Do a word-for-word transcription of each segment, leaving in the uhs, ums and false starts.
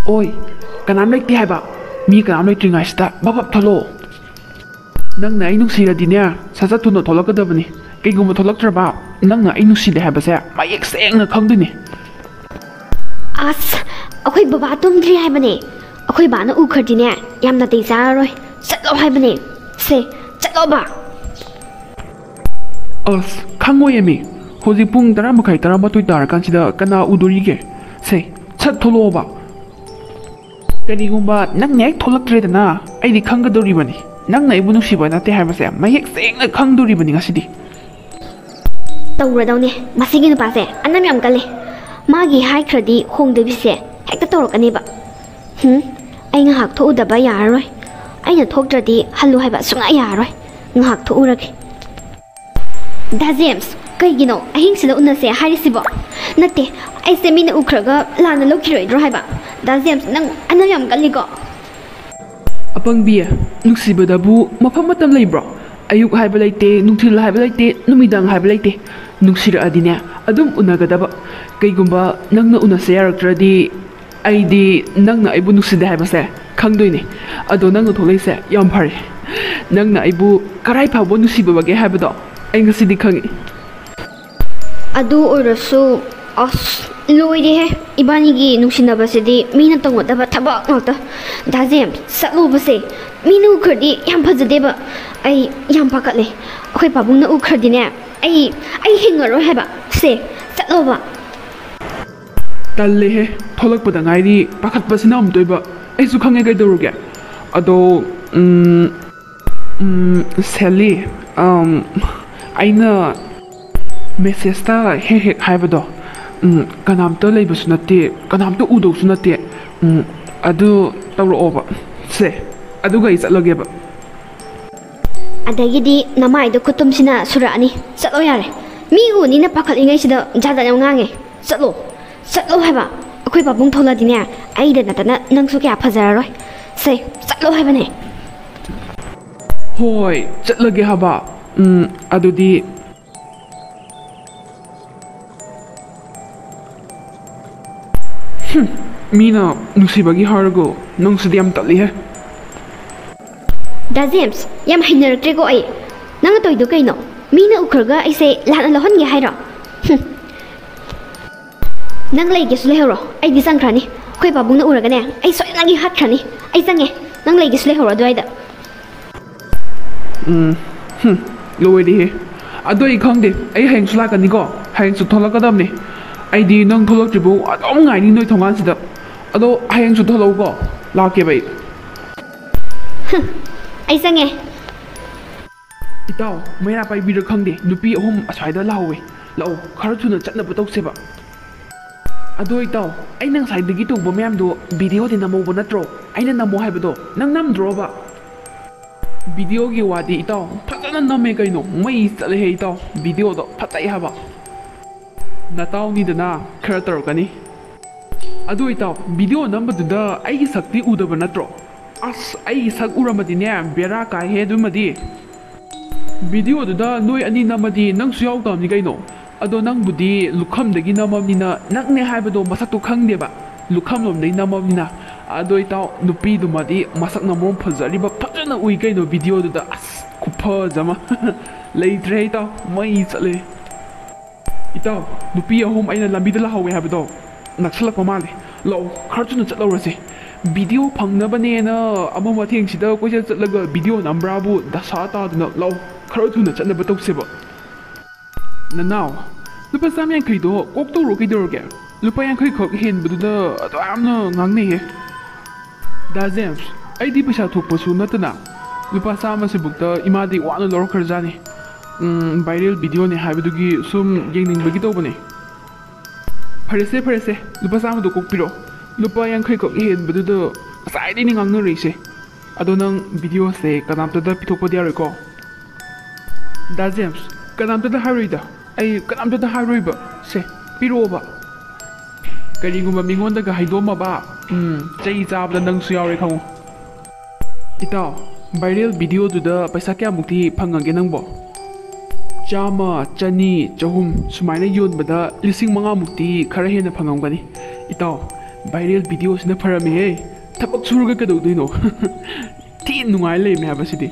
ꯑꯣꯏ, ꯀꯅꯥꯝ ꯂꯩꯇꯦ ꯍꯥꯏꯕ꯫ ꯃꯤ ꯀꯅꯥꯝ ꯂꯩꯇ꯭ꯔꯤꯉꯩꯁꯤꯗ ꯕꯞ ꯕꯞ ꯊꯣꯛꯂꯛꯑꯣ꯫ ꯅꯪꯅ ꯑꯩ ꯅꯨꯡꯁꯤꯔꯗꯤꯅꯦ, ꯁꯠ ꯁꯠ ꯊꯨꯅ ꯊꯣꯛꯂꯛꯀꯗꯕꯅꯤ꯫ ꯀꯩꯒꯨꯝꯕ ꯊꯣꯛꯂꯛꯇ꯭ꯔꯕ, ꯅꯪꯅ ꯑꯩ ꯅꯨꯡꯁꯤꯗꯦ ꯍꯥꯏꯕꯁꯦ ꯃꯌꯦꯛ ꯁꯦꯡꯅ ꯈꯪꯗꯣꯏꯅꯤ꯫ ꯑꯁ, ꯑꯩꯈꯣꯏ ꯕꯕꯥ ꯇꯨꯝꯗ꯭ꯔꯤ ꯍꯥꯏꯕꯅꯦ꯫ ꯑꯩꯈꯣꯏ ꯕꯥꯅ ꯎꯈ꯭ꯔꯗꯤꯅꯦ, ꯌꯥꯝ ꯅꯥꯇꯩ ꯆꯥꯔꯔꯣꯏ꯫ ꯆꯠꯂꯣ ꯍꯥꯏꯕꯅꯦ꯫ ꯁꯦ, ꯆꯠꯂꯣꯕ꯫ ꯑꯁ, ꯈꯪꯉꯣꯏꯌꯦꯃꯤ꯫ ꯍꯧꯖꯤꯛ ꯄꯨꯡ ꯇꯔꯥ ꯃꯈꯥꯏ, ꯇꯔꯥꯃꯥꯊꯣꯏ ꯇꯥꯔꯀꯥꯟꯁꯤꯗ ꯀꯅꯥ ꯎꯗꯣꯔꯤꯒꯦ? ꯁꯦ, ꯁꯠ ꯊꯣꯛꯂꯛꯑꯣꯕ꯫ ꯀꯔꯤꯒꯨꯝꯕ ꯅꯪꯅ ꯍꯦꯛ ꯊꯣꯛꯂꯛꯇ꯭ꯔꯦꯗꯅ, ꯑꯩꯗꯤ ꯈꯪꯒꯗꯧꯔꯤꯕꯅꯤ꯫ ꯅꯪꯅ ꯑꯩꯕꯨ ꯅꯨꯡꯁꯤꯕ ꯅꯠꯇꯦ ꯍꯥꯏꯕꯁꯦ ꯃꯌꯦꯛ ꯁꯦꯡꯅ ꯈꯪꯗꯣꯔꯤꯕꯅꯤ ꯉꯁꯤꯗꯤ꯫ ꯇꯧꯔꯗꯧꯅꯦ꯫ ꯃꯁꯤꯒꯤ ꯅꯨꯄꯥꯁꯦ ꯑꯅꯝ ꯌꯥꯝ ꯀꯜꯂꯦ꯫ ꯃꯥꯒꯤ ꯍꯥꯏꯈ꯭ꯔꯗꯤ ꯍꯣꯡꯗꯕꯤꯁꯦ ꯍꯦꯛꯇ ꯇꯧꯔꯛꯀꯅꯦꯕ꯫ ꯍꯨꯝ, ꯑꯩ ꯉꯥꯏꯍꯥꯛ ꯊꯣꯛꯎꯗꯕ ꯌꯥꯔꯔꯣꯏ꯫ ꯑꯩꯅ ꯊꯣꯛꯇ꯭ꯔꯗꯤ ꯍꯜꯂꯨ ꯍꯥꯏꯕ ꯁꯨꯡꯌꯥ ꯌꯥꯔꯔꯣꯏ꯫ ꯉꯥꯏꯍꯥꯛ ꯊꯣꯛꯎꯔꯒꯦ꯫ ꯗꯥ ꯖꯦꯝꯁ, ꯀꯩꯒꯤꯅꯣ ꯑꯍꯤꯡꯁꯤꯗ ꯎꯅꯁꯦ ꯍꯥꯏꯔꯤꯁꯤꯕꯣ? ꯅꯠꯇꯦ, ꯑꯩꯁꯦ ꯃꯤꯅ ꯎꯈ꯭ꯔꯒ ꯂꯥꯟꯅ ꯂꯧꯈꯤꯔꯣꯏꯗ꯭ꯔꯣ ꯍꯥꯏꯕ? ꯗꯥ ꯖꯦꯝꯁ, ꯅꯪ ꯑꯅꯝ ꯌꯥꯝ ꯀꯜꯂꯤꯀꯣ꯫ ꯑꯄꯪꯕꯤ, ꯅꯨꯡꯁꯤꯕꯗꯕꯨ ꯃꯐꯝ ꯃꯇꯝ ꯂꯩꯕ꯭ꯔꯣ? ꯑꯌꯨꯛ ꯍꯥꯏꯕ ꯂꯩꯇꯦ, ꯅꯨꯡꯊꯤꯜ ꯍꯥꯏꯕ ꯂꯩꯇꯦ, ꯅꯨꯃꯤꯗꯥꯡ ꯍꯥꯏꯕ ꯂꯩꯇꯦ꯫ ꯅꯨꯡꯁꯤꯔꯛꯑꯗꯤꯅꯦ, ꯑꯗꯨꯝ ꯎꯅꯒꯗꯕ꯫ ꯀꯩꯒꯨꯝꯕ ꯅꯪꯅ ꯎꯅꯁꯦ ꯌꯥꯔꯛꯇ꯭ꯔꯗꯤ, ꯑꯩꯗꯤ ꯅꯪꯅ ꯑꯩꯕꯨ ꯅꯨꯡꯁꯤꯗꯦ ꯍꯥꯏꯕꯁꯦ ꯈꯪꯗꯣꯏꯅꯦ꯫ ꯑꯗꯣ ꯅꯪꯅ ꯊꯣꯛꯂꯛꯏꯁꯦ ꯌꯥꯝ ꯐꯔꯦ꯫ ꯅꯪꯅ ꯑꯩꯕꯨ ꯀꯔꯥꯏ ꯐꯥꯎꯕ ꯅꯨꯡꯁꯤꯕꯕꯒꯦ ꯍꯥꯏꯕꯗꯣ ꯑꯩ ꯉꯁꯤꯗꯤ ꯈꯪꯉꯤ꯫ ꯑꯗꯨ ꯑꯣꯏꯔꯁꯨ, ꯑꯁ, ꯂꯣꯏꯔꯦꯍꯦ꯫ ꯏꯕꯥꯅꯤꯒꯤ ꯅꯨꯡꯁꯤꯅꯕꯁꯤꯗꯤ ꯃꯤꯅ ꯇꯧꯅꯗꯕ ꯊꯕꯛ ꯉꯥꯛꯇ꯫ ꯗꯥ ꯖꯦꯝꯁ, ꯆꯠꯂꯣꯕꯁꯦ꯫ ꯃꯤꯅ ꯎꯈ꯭ꯔꯗꯤ ꯌꯥꯝ ꯐꯖꯗꯦꯕ꯫ ꯑꯩ ꯌꯥꯝ ꯄꯥꯈꯠꯂꯦ꯫ ꯑꯩꯈꯣꯏ ꯄꯥꯕꯨꯡꯅ ꯎꯈ꯭ꯔꯗꯤꯅꯦ, ꯑꯩ, ꯑꯩ ꯍꯤꯡꯉꯔꯣꯏ ꯍꯥꯏꯕ꯫ ꯁꯦ, ꯆꯠꯂꯣꯕ꯫ ꯇꯜꯂꯦꯍꯦ, ꯊꯣꯛꯂꯛꯄꯗ ꯉꯥꯏꯔꯤ, ꯄꯥꯈꯠꯄꯁꯤꯅ ꯑꯃꯨꯛꯇꯣꯏꯕ꯫ ꯑꯩꯁꯨ ꯈꯪꯉꯦ ꯀꯩꯗꯧꯔꯒꯦ꯫ ꯑꯗꯣ, ꯎꯝ, ꯎꯝ, ꯁꯦꯂꯤ, ꯑꯝ, ꯑꯩꯅ ꯃꯦꯁꯦꯖꯇ ꯍꯦꯛ ꯍꯦꯛ ꯍꯥꯏꯕꯗꯣ, ꯎꯝ, ꯀꯅꯥꯝꯇ ꯂꯩꯕꯁꯨ ꯅꯠꯇꯦ, ꯀꯅꯥꯝꯇ ꯎꯗꯧꯁꯨ ꯅꯠꯇꯦ, ꯎꯝ, ꯑꯗꯨ ꯇꯧꯔꯛꯑꯣꯕ꯫ ꯁꯦ, ꯑꯗꯨꯒ ꯑꯩ ꯆꯠꯂꯒꯦꯕ꯫ ꯑꯗꯒꯤꯗꯤ ꯅꯃꯥꯏꯗꯣ ꯈꯨꯇꯨꯝꯁꯤꯅ ꯁꯨꯔꯛꯑꯅꯤ꯫ ꯆꯠꯂꯣ ꯌꯥꯔꯦ꯫ ꯃꯤ ꯎꯅꯤꯅ ꯄꯥꯈꯠꯂꯤꯉꯩꯁꯤꯗ ꯖꯥꯠ ꯖꯥꯠ ꯌꯥꯝ ꯉꯥꯡꯉꯦ꯫ ꯆꯠꯂꯣ꯫ ꯆꯠꯂꯣ ꯍꯥꯏꯕ꯫ ꯑꯩꯈꯣꯏ ꯄꯥꯕꯨꯡ ꯊꯣꯛꯂꯛꯑꯗꯤꯅꯦ, ꯑꯩꯗ ꯅꯠꯇꯅ ꯅꯪꯁꯨ ꯀꯌꯥ ꯐꯖꯔꯔꯣꯏ꯫ ꯁꯦ, ꯆꯠꯂꯣ ꯍꯥꯏꯕꯅꯦ꯫ ꯍꯣꯏ, ꯆꯠꯂꯒꯦ ꯍꯥꯏꯕ꯫ ꯎꯝ, ꯑꯗꯨꯗꯤ꯫ ꯃꯤꯅ ꯅꯨꯡꯁꯤꯕꯒꯤ ꯍꯥꯏꯔꯒ ꯅꯪꯁꯤꯗꯤ ꯌꯥꯝ ꯇꯜꯂꯤꯍꯦ꯫ ꯗꯥ ꯖꯦꯝꯁ, ꯌꯥꯝ ꯍꯩꯅꯔꯛꯇ꯭ꯔꯦꯀꯣ ꯑꯩ꯫ ꯅꯪꯅ ꯇꯧꯔꯤꯗꯣ ꯀꯩꯅꯣ? ꯃꯤꯅ ꯎꯈ꯭ꯔꯒ ꯑꯩꯁꯦ ꯂꯥꯟꯅ ꯂꯧꯍꯟꯒꯦ ꯍꯥꯏꯔꯣ? ꯍꯨꯝ꯫ ꯅꯪ ꯂꯩꯒꯦꯁꯨ ꯂꯩꯍꯧꯔꯣ, ꯑꯩꯗꯤ ꯆꯪꯈ꯭ꯔꯅꯤ꯫ ꯑꯩꯈꯣꯏ ꯄꯥꯕꯨꯡꯅ ꯎꯔꯒꯅꯦ, ꯑꯩ ꯁꯣꯏꯗꯅꯒꯤ ꯍꯥꯠꯈ꯭ꯔꯅꯤ꯫ ꯑꯩ ꯆꯪꯉꯦ, ꯅꯪ ꯂꯩꯒꯦꯁꯨ ꯂꯩꯍꯧꯔꯣ ꯑꯗꯨꯋꯥꯏꯗ꯫ ꯎꯝ, ꯍꯨꯝ, ꯂꯣꯏꯔꯦꯍꯦ꯫ ꯑꯗꯣ ꯑꯩ ꯈꯪꯗꯦ, ꯑꯩ ꯍꯌꯦꯡꯁꯨ ꯂꯥꯛꯀꯅꯤꯀꯣ, ꯍꯌꯦꯡꯁꯨ ꯊꯣꯛꯂꯛꯀꯗꯕꯅꯦ꯫ ꯑꯩꯗꯤ ꯅꯪ ꯊꯣꯛꯂꯛꯇ꯭ꯔꯤꯕꯧ ꯑꯗꯨꯝ ꯉꯥꯏꯅꯤ ꯅꯣꯏ ꯊꯣꯡꯒꯥꯟꯁꯤꯗ꯫ ꯑꯗꯣ ꯍꯌꯦꯡꯁꯨ ꯊꯣꯛꯂꯛꯎꯀꯣ, ꯂꯥꯛꯀꯦꯕ ꯑꯩ꯫ ꯑꯩ ꯆꯪꯉꯦ꯫ ꯏꯇꯥꯎ, ꯃꯩꯔꯥ ꯄꯥꯏꯕꯤꯔ ꯈꯪꯗꯦ, ꯅꯨꯄꯤ ꯑꯍꯨꯝ ꯑꯁ꯭ꯋꯥꯏꯗ ꯂꯥꯛꯍꯧꯋꯦ꯫ ꯂꯥꯛꯑꯣ, ꯈꯔ ꯊꯨꯅ ꯆꯠꯅꯕ ꯇꯧꯁꯦꯕ꯫ ꯑꯗꯣ ꯏꯇꯥꯎ, ꯑꯩꯅ ꯉꯁꯥꯏꯗꯒꯤ ꯇꯧꯕ ꯃꯌꯥꯝꯗꯣ ꯚꯤꯗꯤꯑꯣꯗꯤ ꯅꯝꯍꯧꯕ ꯅꯠꯇ꯭ꯔꯣ? ꯑꯩꯅ ꯅꯝꯃꯣ ꯍꯥꯏꯕꯗꯣ ꯅꯪ ꯅꯝꯗ꯭ꯔꯣꯕ? ꯚꯤꯗꯤꯑꯣꯒꯤ ꯋꯥꯗꯤ ꯏꯇꯥꯎ, ꯐꯖꯅ ꯅꯝꯃꯦ ꯀꯩꯅꯣ, ꯃꯩ ꯆꯠꯂꯦꯍꯦ ꯏꯇꯥꯎ, ꯚꯤꯗꯤꯑꯣꯗꯣ ꯐꯖꯩ ꯍꯥꯏꯕ꯫ ꯅꯇꯥꯎꯅꯤꯗꯅ, ꯈꯔ ꯇꯧꯔꯛꯀꯅꯤ꯫ ꯑꯗꯨ ꯏꯇꯥꯎ, ꯚꯤꯗꯤꯑꯣ ꯅꯝꯕꯗꯨꯗ ꯑꯩꯒꯤ ꯁꯛꯇꯤ ꯎꯗꯕ ꯅꯠꯇ꯭ꯔꯣ? ꯑꯁ, ꯑꯩꯒꯤ ꯁꯛ ꯎꯔꯝꯃꯗꯤꯅꯦ, ꯕꯦꯔꯥ ꯀꯥꯏꯍꯦ ꯑꯗꯨꯃꯗꯤ꯫ ꯚꯤꯗꯤꯑꯣꯗꯨꯗ ꯅꯣꯏ ꯑꯅꯤ ꯅꯝꯃꯗꯤ ꯅꯪꯁꯨ ꯌꯥꯎ ꯇꯥꯕꯅꯤ ꯀꯩꯅꯣ꯫ ꯑꯗꯣ ꯅꯪꯕꯨꯗꯤ ꯂꯨꯈꯝꯗꯒꯤ ꯅꯝꯃꯕꯅꯤꯅ ꯅꯪꯅꯦ ꯍꯥꯏꯕꯗꯣ ꯃꯁꯛꯇꯣ ꯈꯪꯗꯦꯕ, ꯂꯨꯈꯝꯂꯣꯝꯗꯒꯤ ꯅꯝꯃꯕꯅꯤꯅ꯫ ꯑꯗꯣ ꯏꯇꯥꯎ, ꯅꯨꯄꯤꯗꯨꯃꯗꯤ ꯃꯁꯛꯅ ꯃꯔꯣꯟ ꯐꯖꯔꯤꯕ ꯐꯖꯅ ꯎꯏ ꯀꯩꯅꯣ ꯚꯤꯗꯤꯑꯣꯗꯨꯗ꯫ ꯑꯁ, ꯈꯨꯐꯖ ꯑꯃ꯫ ꯂꯩꯇ꯭ꯔꯦ ꯏꯇꯥꯎ, ꯃꯩ ꯆꯠꯂꯦ꯫ ꯏꯇꯥꯎ, ꯅꯨꯄꯤ ꯑꯍꯨꯝ ꯑꯩꯅ ꯂꯝꯕꯤꯗ ꯂꯥꯛꯍꯧꯋꯦ ꯍꯥꯏꯕꯗꯣ ꯅꯛꯁꯜꯂꯛꯄ ꯃꯥꯜꯂꯦ꯫ ꯂꯥꯛꯑꯣ, ꯈꯔ ꯊꯨꯅ ꯆꯠꯍꯧꯔꯁꯦ꯫ ꯚꯤꯗꯤꯑꯣ ꯐꯪꯅꯕꯅꯦꯅ ꯑꯃ ꯃꯊꯦꯡꯁꯤꯗ ꯀꯣꯏꯆꯠ ꯆꯠꯂꯒ ꯚꯤꯗꯤꯑꯣ ꯅꯝꯕ꯭ꯔꯥꯕꯨ ꯗꯁꯥ ꯇꯥꯗꯅ꯫ ꯂꯥꯛꯑꯣ, ꯈꯔ ꯊꯨꯅ ꯆꯠꯅꯕ ꯇꯧꯁꯦꯕ꯫ ꯅꯅꯥꯎ, ꯂꯨꯄꯥ ꯆꯥꯝ ꯌꯥꯡꯈꯩꯗꯣ ꯀꯣꯛ ꯇꯧꯔꯣ ꯀꯩꯗꯧꯔꯒꯦ? ꯂꯨꯄꯥ ꯌꯥꯡꯈꯩ ꯈꯛ ꯍꯦꯟꯕꯗꯨꯗ ꯑꯗꯨ ꯌꯥꯝꯅ ꯉꯥꯡꯅꯩꯍꯦ꯫ ꯗꯥ ꯖꯦꯝꯁ, ꯑꯩꯗꯤ ꯄꯩꯁꯥ ꯊꯣꯛꯄꯁꯨ ꯅꯠꯇꯅ ꯂꯨꯄꯥ ꯆꯥꯝꯃꯁꯤꯕꯨꯛꯇ ꯏꯃꯥꯗꯤ ꯋꯥꯅ ꯂꯧꯔꯛꯈ꯭ꯔꯖꯥꯠꯅꯤ꯫ ꯎꯝ, ꯚꯥꯏꯔꯦꯜ ꯚꯤꯗꯤꯑꯣꯅꯦ ꯍꯥꯏꯕꯗꯨꯒꯤ ꯁꯨꯝ ꯌꯦꯡꯅꯤꯡꯕꯒꯤ ꯇꯧꯕꯅꯦ꯫ ꯐꯔꯦꯁꯦ, ꯐꯔꯦꯁꯦ, ꯂꯨꯄꯥ ꯆꯥꯝꯃꯗꯣ ꯀꯣꯛ ꯄꯤꯔꯛꯑꯣ꯫ ꯂꯨꯄꯥ ꯌꯥꯡꯈꯩ ꯈꯛ ꯍꯦꯟꯕꯗꯨꯗ ꯉꯁꯥꯏꯗꯩꯅꯦ ꯉꯥꯡꯅꯔꯛꯏꯁꯦ꯫ ꯑꯗꯣ ꯅꯪ ꯚꯤꯗꯤꯑꯣꯁꯦ ꯀꯅꯥꯝꯇꯗ ꯄꯤꯊꯣꯛꯄꯗꯤ ꯌꯥꯔꯣꯏꯀꯣ? ꯗꯥ ꯖꯦꯝꯁ, ꯀꯅꯥꯝꯇꯗ ꯍꯥꯏꯔꯣꯏꯗ꯫ ꯑꯩ ꯀꯅꯥꯝꯇꯗ ꯍꯥꯏꯔꯣꯏꯕ꯫ ꯁꯦ, ꯄꯤꯔꯛꯑꯣꯕ꯫ ꯀꯔꯤꯒꯨꯝꯕ ꯃꯤꯉꯣꯟꯗꯒ ꯍꯥꯏꯗꯣꯛꯑꯝꯃꯕ, ꯎꯝ, ꯆꯩ ꯆꯥꯕꯗ ꯅꯪꯁꯨ ꯌꯥꯎꯔꯦ ꯈꯪꯉꯨ꯫ ꯏꯇꯥꯎ, ꯚꯥꯏꯔꯦꯜ ꯚꯤꯗꯤꯑꯣꯗꯨꯗ ꯄꯩꯁꯥ ꯀꯌꯥꯃꯨꯛꯇꯤ ꯐꯪꯉꯒꯦ ꯅꯪꯕꯣ? ꯆꯥꯝꯃ, ꯆꯅꯤ, ꯆꯍꯨꯝ ꯁꯨꯃꯥꯏꯅ ꯌꯣꯟꯕꯗ ꯂꯤꯁꯤꯡ ꯃꯉꯥꯃꯨꯛꯇꯤ ꯈꯔ ꯍꯦꯟꯅ ꯐꯪꯉꯝꯒꯅꯤ꯫ ꯏꯇꯥꯎ, Viral videoꯁꯤꯅ ꯐꯔꯝꯃꯤꯍꯦ꯫ ꯊꯕꯛ ꯁꯨꯔꯒ ꯀꯩꯗꯧꯗꯣꯏꯅꯣ? ꯊꯤ ꯅꯨꯡꯉꯥꯏ ꯂꯩꯔꯝꯃꯦ ꯍꯥꯏꯕꯁꯤꯗꯤ꯫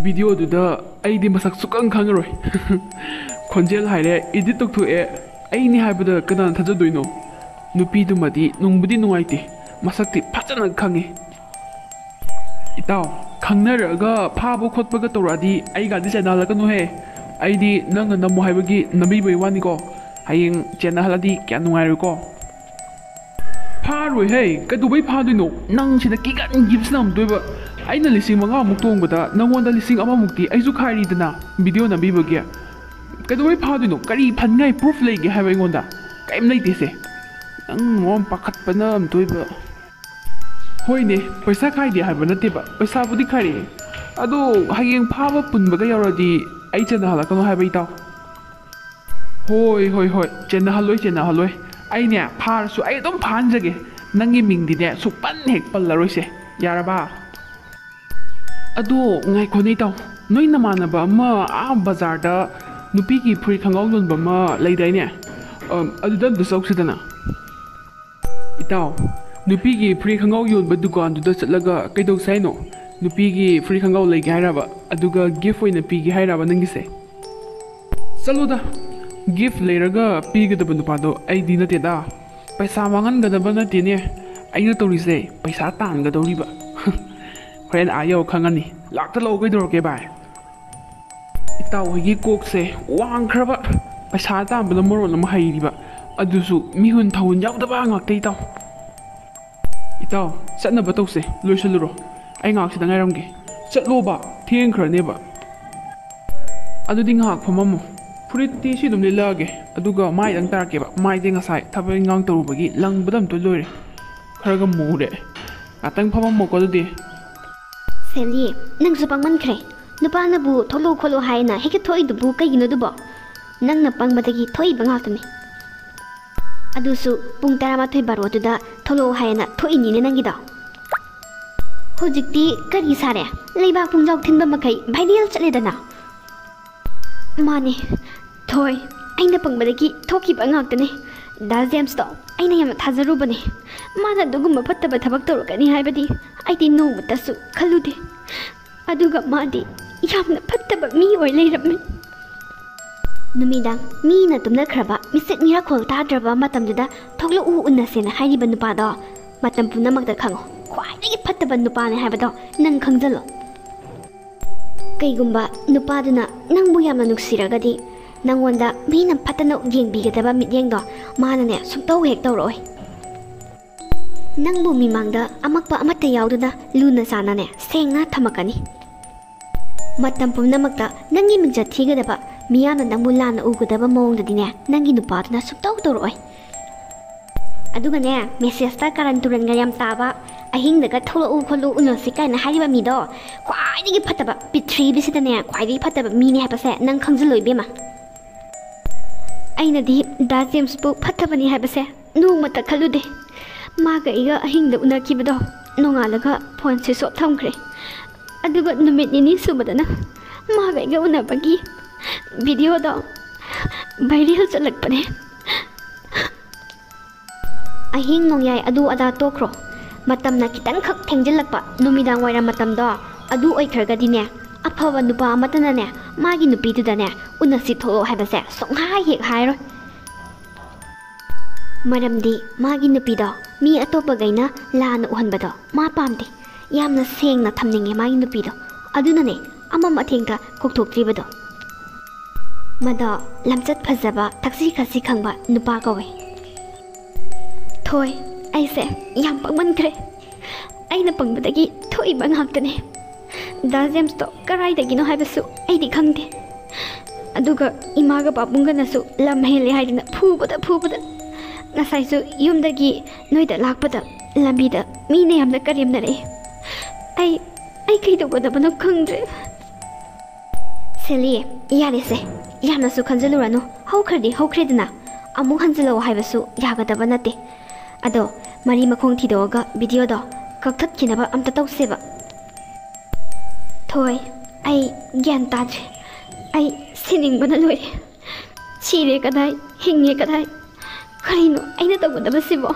Videoꯗꯨꯗ ꯑꯩꯗꯤ ꯃꯁꯛ ꯁꯨꯛꯈꯪ ꯈꯪꯉꯔꯣꯏ꯫ ꯈꯣꯟꯖꯦꯜ ꯍꯥꯏꯔꯦ, edit ꯇꯧꯊꯣꯛꯑꯦ꯫ ꯑꯩꯅꯤ ꯍꯥꯏꯕꯗ ꯀꯅꯥꯅ ꯊꯥꯖꯗꯣꯏꯅꯣ? ꯅꯨꯄꯤꯗꯨꯃꯗꯤ ꯅꯨꯡꯕꯨꯗꯤ ꯅꯨꯡꯉꯥꯏꯇꯦ, ꯃꯁꯛꯇꯤ ꯐꯖꯅ ꯈꯪꯉꯤ꯫ ꯏꯇꯥꯎ, ꯈꯪꯅꯔꯒ ꯐꯥꯕ ꯈꯣꯠꯄꯒ ꯇꯧꯔꯛꯑꯗꯤ ꯑꯩꯒꯗꯤ ꯆꯦꯟꯅꯍꯜꯂꯛꯀꯅꯨꯍꯦ꯫ ꯑꯩꯗꯤ ꯅꯪꯅ ꯅꯝꯃꯣ ꯍꯥꯏꯕꯒꯤ ꯅꯝꯕꯤꯕꯩ ꯋꯥꯅꯤꯀꯣ꯫ ꯍꯌꯦꯡ ꯆꯦꯟꯅꯍꯜꯂꯗꯤ ꯀꯌꯥ ꯅꯨꯡꯉꯥꯏꯔꯣꯏꯀꯣ꯫ ꯐꯥꯔꯣꯏꯍꯦ, ꯀꯩꯗꯧꯕꯩ ꯐꯥꯗꯣꯏꯅꯣ? ꯅꯪ ꯁꯤꯗ ꯀꯤꯒꯟꯈꯤꯕꯁꯤꯅ ꯑꯃꯨꯛꯇꯣꯏꯕ꯫ ꯑꯩꯅ ꯂꯤꯁꯤꯡ ꯃꯉꯥꯃꯨꯛ ꯇꯣꯡꯕꯗ ꯅꯪꯉꯣꯟꯗ ꯂꯤꯁꯤꯡ ꯑꯃꯃꯨꯛꯇꯤ ꯑꯩꯁꯨ ꯈꯥꯏꯔꯤꯗꯅ, video ꯅꯝꯕꯤꯕꯒꯤ꯫ ꯀꯩꯗꯧꯕꯩ ꯐꯥꯗꯣꯏꯅꯣ? ꯀꯔꯤ ꯐꯟꯉꯥꯏ proof ꯂꯩꯒꯦ ꯍꯥꯏꯕ ꯑꯩꯉꯣꯟꯗ? ꯀꯩꯝ ꯂꯩꯇꯦꯁꯦ꯫ ꯅꯪ ꯃꯔꯣꯟ ꯄꯥꯈꯠꯄꯅ ꯑꯃꯨꯛꯇꯣꯏꯕ꯫ ꯍꯣꯏꯅꯦ, ꯄꯩꯁꯥ ꯈꯥꯏꯗꯦ ꯍꯥꯏꯕ ꯅꯠꯇꯦꯕ, ꯄꯩꯁꯥꯕꯨꯗꯤ ꯈꯥꯏꯔꯛꯑꯦ꯫ ꯑꯗꯣ ꯍꯌꯦꯡ ꯐꯥꯕ ꯄꯨꯟꯕꯒ ꯌꯥꯎꯔꯗꯤ ꯑꯩ ꯆꯦꯟꯅꯍꯜꯂꯛꯀꯅꯣ ꯍꯥꯏꯕ, ꯏꯇꯥꯎ꯫ ꯍꯣꯏ, ꯍꯣꯏ, ꯍꯣꯏ, ꯆꯦꯟꯅꯍꯜꯂꯣꯏ, ꯆꯦꯟꯅꯍꯜꯂꯣꯏ꯫ ꯑꯩꯅꯦ, ꯐꯥꯔꯁꯨ ꯑꯩ ꯑꯗꯨꯝ ꯐꯥꯍꯟꯖꯒꯦ꯫ ꯅꯪꯒꯤ ꯃꯤꯡꯗꯤꯅꯦ, ꯁꯨꯛꯄꯟ ꯍꯦꯛ ꯄꯜꯂꯔꯣꯏꯁꯦ, ꯌꯥꯔꯕ? ꯑꯗꯣ ꯉꯥꯏꯈꯣꯅꯦ, ꯏꯇꯥꯎ, ꯅꯣꯏ ꯅꯃꯥꯟꯅꯕ ꯑꯃ ꯑꯥ ꯕꯖꯥꯔꯗ ꯅꯨꯄꯤꯒꯤ ꯐꯨꯔꯤꯠ ꯈꯣꯡꯒ꯭ꯔꯥꯎ ꯌꯣꯟꯕ ꯑꯃ ꯂꯩꯗꯥꯏꯅꯦ? ꯑꯝ, ꯑꯗꯨꯗ ꯑꯝꯇ ꯆꯧꯁꯤꯗꯅ꯫ ꯏꯇꯥꯎ, ꯅꯨꯄꯤꯒꯤ ꯐꯨꯔꯤꯠ ꯈꯣꯡꯒ꯭ꯔꯥꯎ ꯌꯣꯟꯕ ꯗꯨꯀꯥꯟꯗꯨꯗ ꯆꯠꯂꯒ ꯀꯩꯗꯧꯁꯦ ꯍꯥꯏꯅꯣ? ꯅꯨꯄꯤꯒꯤ ꯐꯨꯔꯤꯠ ꯈꯣꯡꯒ꯭ꯔꯥꯎ ꯂꯩꯒꯦ ꯍꯥꯏꯔꯕ? ꯑꯗꯨꯒ gift ꯑꯣꯏꯅ ꯄꯤꯒꯦ ꯍꯥꯏꯔꯕ ꯅꯪꯒꯤꯁꯦ? ꯆꯠꯂꯣꯗ, gift ꯂꯩꯔꯒ ꯄꯤꯒꯗꯕ ꯅꯨꯄꯥꯗꯣ ꯑꯩꯗꯤ ꯅꯠꯇꯦꯗ꯫ ꯄꯩꯁꯥ ꯃꯥꯡꯍꯟꯒꯗꯕ ꯅꯠꯇꯦꯅꯦ ꯑꯩꯅ ꯇꯧꯔꯤꯁꯦ, ꯄꯩꯁꯥ ꯇꯥꯟꯒꯗꯧꯔꯤꯕ꯫ ꯍꯣꯔꯦꯟ ꯑꯥ ꯌꯧ ꯈꯪꯉꯅꯤ꯫ ꯂꯥꯛꯇ ꯂꯥꯛꯑꯣ, ꯀꯩꯗꯧꯔꯒꯦ ꯚꯥꯏ? ꯏꯇꯥꯎ ꯍꯣꯏꯒꯤ ꯀꯣꯛꯁꯦ ꯋꯥꯡꯈ꯭ꯔꯕ, ꯄꯩꯁꯥ ꯇꯥꯟꯕꯅ ꯃꯔꯣꯟ ꯑꯃ ꯍꯩꯔꯤꯕ, ꯑꯗꯨꯁꯨ ꯃꯤꯍꯨꯟ ꯊꯥꯍꯨꯟ ꯌꯥꯎꯗꯕ ꯉꯥꯛꯇ, ꯏꯇꯥꯎ꯫ ꯏꯇꯥꯎ, ꯆꯠꯅꯕ ꯇꯧꯁꯦ, ꯂꯣꯏꯁꯤꯜꯂꯨꯔꯣ꯫ ꯑꯩ ꯉꯥꯏꯍꯥꯛ ꯁꯤꯗ ꯉꯥꯏꯔꯝꯒꯦ꯫ ꯆꯠꯂꯣꯕ, ꯊꯦꯡꯈ꯭ꯔꯅꯦꯕ꯫ ꯑꯗꯨꯗꯤ ꯉꯥꯏꯍꯥꯛ ꯐꯝꯃꯝꯃꯣ꯫ ꯐꯨꯔꯤꯠꯇꯤ ꯁꯤ ꯑꯗꯨꯝ ꯂꯤꯠꯂꯛꯑꯒꯦ, ꯑꯗꯨꯒ ꯃꯥꯏꯗꯪ ꯇꯥꯔꯛꯀꯦꯕ꯫ ꯃꯥꯏꯗꯤ ꯉꯁꯥꯏ ꯊꯕꯛ ꯏꯟꯈꯥꯡ ꯇꯧꯔꯨꯕꯒꯤ ꯂꯪꯕꯗ ꯑꯝꯇ ꯂꯣꯏꯔꯦ꯫ ꯈꯔꯒ ꯃꯨꯔꯦ꯫ ꯉꯥꯛꯇꯪ ꯐꯝꯃꯝꯃꯣꯀꯣ ꯑꯗꯨꯗꯤ꯫ ꯁꯦꯂꯤ, ꯅꯪꯁꯨ ꯄꯪꯃꯟꯈ꯭ꯔꯦ꯫ ꯅꯨꯄꯥꯅꯕꯨ ꯊꯣꯛꯂꯛꯎ ꯈꯣꯠꯂꯨ ꯍꯥꯏꯅ ꯍꯦꯛꯇ ꯊꯣꯛꯏꯗꯨꯕꯨ ꯀꯩꯒꯤꯅꯣ ꯑꯗꯨꯕꯣ? ꯅꯪꯅ ꯄꯪꯕꯗꯒꯤ ꯊꯣꯛꯏꯕ ꯉꯥꯛꯇꯅꯤ꯫ ꯑꯗꯨꯁꯨ ꯄꯨꯡ ꯇꯔꯥꯃꯥꯊꯣꯏ ꯕꯥꯔꯣꯗꯨꯗ ꯊꯣꯛꯂꯛꯑꯣ ꯍꯥꯏꯅ ꯊꯣꯛꯏꯅꯤꯅꯦ ꯅꯪꯒꯤꯗꯣ꯫ ꯍꯧꯖꯤꯛꯇꯤ ꯀꯔꯤ ꯁꯥꯔꯦ? ꯂꯩꯕꯥꯛ ꯄꯨꯡꯖꯥꯎ ꯊꯤꯟꯕ ꯃꯈꯩ viral ꯆꯠꯂꯦꯗꯅ꯫ ꯃꯥꯅꯦ, ꯊꯣꯏ, ꯑꯩꯅ ꯄꯪꯕꯗꯒꯤ ꯊꯣꯛꯈꯤꯕ ꯉꯥꯛꯇꯅꯦ꯫ ꯗꯥ ꯖꯦꯝꯁꯇꯣ ꯑꯩꯅ ꯌꯥꯝꯅ ꯊꯥꯖꯔꯨꯕꯅꯦ꯫ ꯃꯥꯅ ꯑꯗꯨꯒꯨꯝꯕ ꯐꯠꯇꯕ ꯊꯕꯛ ꯇꯧꯔꯛꯀꯅꯤ ꯍꯥꯏꯕꯗꯤ ꯑꯩꯗꯤ ꯅꯣꯡꯃꯇꯁꯨ ꯈꯜꯂꯨꯗꯦ꯫ ꯑꯗꯨꯒ ꯃꯥꯗꯤ ꯌꯥꯝꯅ ꯐꯠꯇꯕ ꯃꯤ ꯑꯣꯏ ꯂꯩꯔꯝꯃꯦ꯫ ꯅꯨꯃꯤꯗꯥꯡ ꯃꯤꯅ ꯇꯨꯝꯅꯈ꯭ꯔꯕ, ꯃꯤꯆꯠ ꯃꯤꯔꯥꯈꯣꯜ ꯇꯥꯗ꯭ꯔꯕ ꯃꯇꯝꯗꯨꯗ ꯊꯣꯛꯂꯛꯎ, ꯎꯅꯁꯦꯅ ꯍꯥꯏꯔꯤꯕ ꯅꯨꯄꯥꯗꯣ ꯃꯇꯝ ꯄꯨꯝꯅꯃꯛꯇ ꯈꯪꯉꯣ, ꯈ꯭ꯋꯥꯏꯗꯒꯤ ꯐꯠꯇꯕ ꯅꯨꯄꯥꯅꯦ ꯍꯥꯏꯕꯗꯣ ꯅꯪ ꯈꯪꯖꯜꯂꯣ꯫ ꯀꯩꯒꯨꯝꯕ ꯅꯨꯄꯥꯗꯨꯅ ꯅꯪꯕꯨ ꯌꯥꯝꯅ ꯅꯨꯡꯁꯤꯔꯒꯗꯤ, ꯅꯪꯉꯣꯟꯗ ꯃꯤꯅ ꯐꯠꯇꯅ ꯌꯦꯡꯕꯤꯒꯗꯕ ꯃꯤꯠꯌꯦꯡꯗꯣ ꯃꯥꯅꯅꯦ ꯁꯨꯡꯇꯧ ꯍꯦꯛ ꯇꯧꯔꯛꯑꯣꯏ꯫ ꯅꯪꯕꯨ ꯃꯤꯃꯥꯡꯗ ꯑꯃꯛꯄ ꯑꯃꯠꯇ ꯌꯥꯎꯗꯅ ꯂꯨꯅ ꯆꯥꯟꯅꯅꯦ ꯁꯦꯡꯅ ꯊꯝꯃꯛꯀꯅꯤ꯫ ꯃꯇꯝ ꯄꯨꯝꯅꯃꯛꯇ ꯅꯪꯒꯤ ꯃꯤꯡꯆꯠ ꯊꯤꯒꯗꯕ, ꯃꯤꯌꯥꯝꯅ ꯅꯪꯕꯨ ꯂꯥꯟꯅ ꯎꯒꯗꯕ ꯃꯑꯣꯡꯗꯗꯤꯅꯦ ꯅꯪꯒꯤ ꯅꯨꯄꯥꯗꯨꯅ ꯁꯨꯡꯇꯧ ꯇꯧꯔꯛꯑꯣꯏ꯫ ꯑꯗꯨꯒꯅꯦ, ꯃꯦꯁꯦꯖꯇ ꯀꯥꯔꯟ ꯇꯨꯔꯟꯒ ꯌꯥꯝ ꯇꯥꯕ, ꯑꯍꯤꯡꯗꯒ ꯊꯣꯛꯂꯛꯎ ꯈꯣꯠꯂꯨ ꯎꯅꯁꯤ ꯀꯥꯏꯅ ꯍꯥꯏꯔꯤꯕ ꯃꯤꯗꯣ ꯈ꯭ꯋꯥꯏꯗꯒꯤ ꯐꯠꯇꯕ, ꯄ꯭ꯔꯤꯊꯤꯕꯤꯁꯤꯗꯅꯦ ꯈ꯭ꯋꯥꯏꯗꯒꯤ ꯐꯠꯇꯕ ꯃꯤꯅꯦ ꯍꯥꯏꯕꯁꯦ ꯅꯪ ꯈꯪꯖꯤꯜꯂꯣ ꯏꯕꯦꯝꯃ꯫ ꯑꯩꯅꯗꯤ ꯗꯥ ꯖꯦꯝꯁꯄꯨ ꯐꯠꯇꯕꯅꯤ ꯍꯥꯏꯕꯁꯦ ꯅꯣꯡꯃꯇ ꯈꯜꯂꯨꯗꯦ꯫ ꯃꯥꯒ ꯑꯩꯒ ꯑꯍꯤꯡꯗ ꯎꯅꯈꯤꯕꯗꯣ ꯅꯣꯡꯉꯥꯜꯂꯒ ꯐꯣꯟ ꯁ꯭ꯋꯤꯆ ꯑꯣꯐ ꯊꯝꯈ꯭ꯔꯦ꯫ ꯑꯗꯨꯒ ꯅꯨꯃꯤꯠ ꯅꯤꯅꯤ ꯁꯨꯕꯗꯅ ꯃꯥꯒ ꯑꯩꯒ ꯎꯅꯕꯒꯤ ꯚꯤꯗꯤꯑꯣꯗꯣ ꯚꯥꯏꯔꯦꯜ ꯆꯠꯂꯛꯄꯅꯦ꯫ ꯑꯍꯤꯡ ꯅꯣꯡꯌꯥꯏ ꯑꯗꯨ ꯑꯗꯥ ꯇꯣꯛꯈ꯭ꯔꯣ, ꯃꯇꯝꯅ ꯈꯤꯇꯪꯈꯛ ꯊꯦꯡꯖꯤꯜꯂꯛꯄ ꯅꯨꯃꯤꯗꯥꯡ ꯋꯥꯏꯔꯝ ꯃꯇꯝꯗꯣ ꯑꯗꯨ ꯑꯣꯏꯈ꯭ꯔꯒꯗꯤꯅꯦ, ꯑꯐꯕ ꯅꯨꯄꯥ ꯑꯃꯠꯇꯅꯅꯦ ꯃꯥꯒꯤ ꯅꯨꯄꯤꯗꯨꯗꯅꯦ ꯎꯅꯁꯤ ꯊꯣꯛꯂꯛꯑꯣ ꯍꯥꯏꯕꯁꯦ ꯁꯨꯡꯍꯥꯏ ꯍꯦꯛ ꯍꯥꯏꯔꯣꯏ꯫ ꯃꯔꯝꯗꯤ ꯃꯥꯒꯤ ꯅꯨꯄꯤꯗꯣ ꯃꯤ ꯑꯇꯣꯞꯄꯈꯩꯅ ꯂꯥꯟꯅ ꯎꯍꯟꯕꯗꯣ ꯃꯥ ꯄꯥꯝꯗꯦ꯫ ꯌꯥꯝꯅ ꯁꯦꯡꯅ ꯊꯝꯅꯤꯡꯉꯦ ꯃꯥꯒꯤ ꯅꯨꯄꯤꯗꯣ꯫ ꯑꯗꯨꯅꯅꯦ ꯑꯃꯝ ꯑꯊꯦꯡꯗ ꯀꯧꯊꯣꯛꯇ꯭ꯔꯤꯕꯗꯣ꯫ ꯃꯗꯣ ꯂꯝꯆꯠ ꯐꯖꯕ, ꯊꯛꯁꯤ ꯈꯥꯁꯤ ꯈꯪꯕ ꯅꯨꯄꯥ ꯀꯧꯋꯦ꯫ ꯊꯣꯏ, ꯑꯩꯁꯦ ꯌꯥꯝ ꯄꯪꯃꯟꯈ꯭ꯔꯦ꯫ ꯑꯩꯅ ꯄꯪꯕꯗꯒꯤ ꯊꯣꯛꯏꯕ ꯉꯥꯛꯇꯅꯦ꯫ ꯗꯥ ꯖꯦꯝꯁꯇꯣ ꯀꯔꯥꯏꯗꯒꯤꯅꯣ ꯍꯥꯏꯕꯁꯨ ꯑꯩꯗꯤ ꯈꯪꯗꯦ꯫ ꯑꯗꯨꯒ ꯏꯃꯥꯒ ꯄꯥꯕꯨꯡꯒꯅꯁꯨ ꯂꯝ ꯍꯦꯜꯂꯦ ꯍꯥꯏꯗꯅ ꯐꯨꯕꯗ ꯐꯨꯕꯗ꯫ ꯉꯁꯥꯏꯁꯨ ꯌꯨꯝꯗꯒꯤ ꯅꯣꯏꯗ ꯂꯥꯛꯄꯗ ꯂꯝꯕꯤꯗ ꯃꯤꯅ ꯌꯥꯝꯅ ꯀꯔꯦꯝꯅꯔꯛꯑꯦ꯫ ꯑꯩ, ꯑꯩ ꯀꯩꯗꯧꯒꯗꯕꯅꯣ ꯈꯪꯗ꯭ꯔꯦ꯫ ꯁꯦꯂꯤ, ꯌꯥꯔꯦꯁꯦ, ꯌꯥꯝꯅꯁꯨ ꯈꯟꯖꯤꯜꯂꯨꯔꯅꯨ꯫ ꯍꯧꯈ꯭ꯔꯗꯤ ꯍꯧꯈ꯭ꯔꯦꯗꯅ, ꯑꯃꯨꯛ ꯍꯟꯖꯤꯜꯂꯛꯑꯣ ꯍꯥꯏꯕꯁꯨ ꯌꯥꯒꯗꯕ ꯅꯠꯇꯦ꯫ ꯑꯗꯣ ꯃꯔꯤ ꯃꯈꯣꯡ ꯊꯤꯗꯣꯛꯑꯒ ꯚꯤꯗꯤꯑꯣꯗꯣ ꯀꯛꯊꯠꯈꯤꯅꯕ ꯑꯝꯇ ꯇꯧꯁꯦꯕ꯫ ꯊꯣꯏ, ꯑꯩ ꯒ꯭ꯌꯥꯟ ꯇꯥꯗ꯭ꯔꯦ꯫ ꯑꯩ ꯁꯤꯅꯤꯡꯕꯅ ꯂꯣꯏꯔꯦ꯫ ꯁꯤꯔꯦ ꯀꯗꯥꯏ, ꯍꯤꯡꯉꯦ ꯀꯗꯥꯏ, ꯀꯔꯤꯅꯣ ꯑꯩꯅ ꯇꯧꯒꯗꯕꯁꯤꯕꯣ?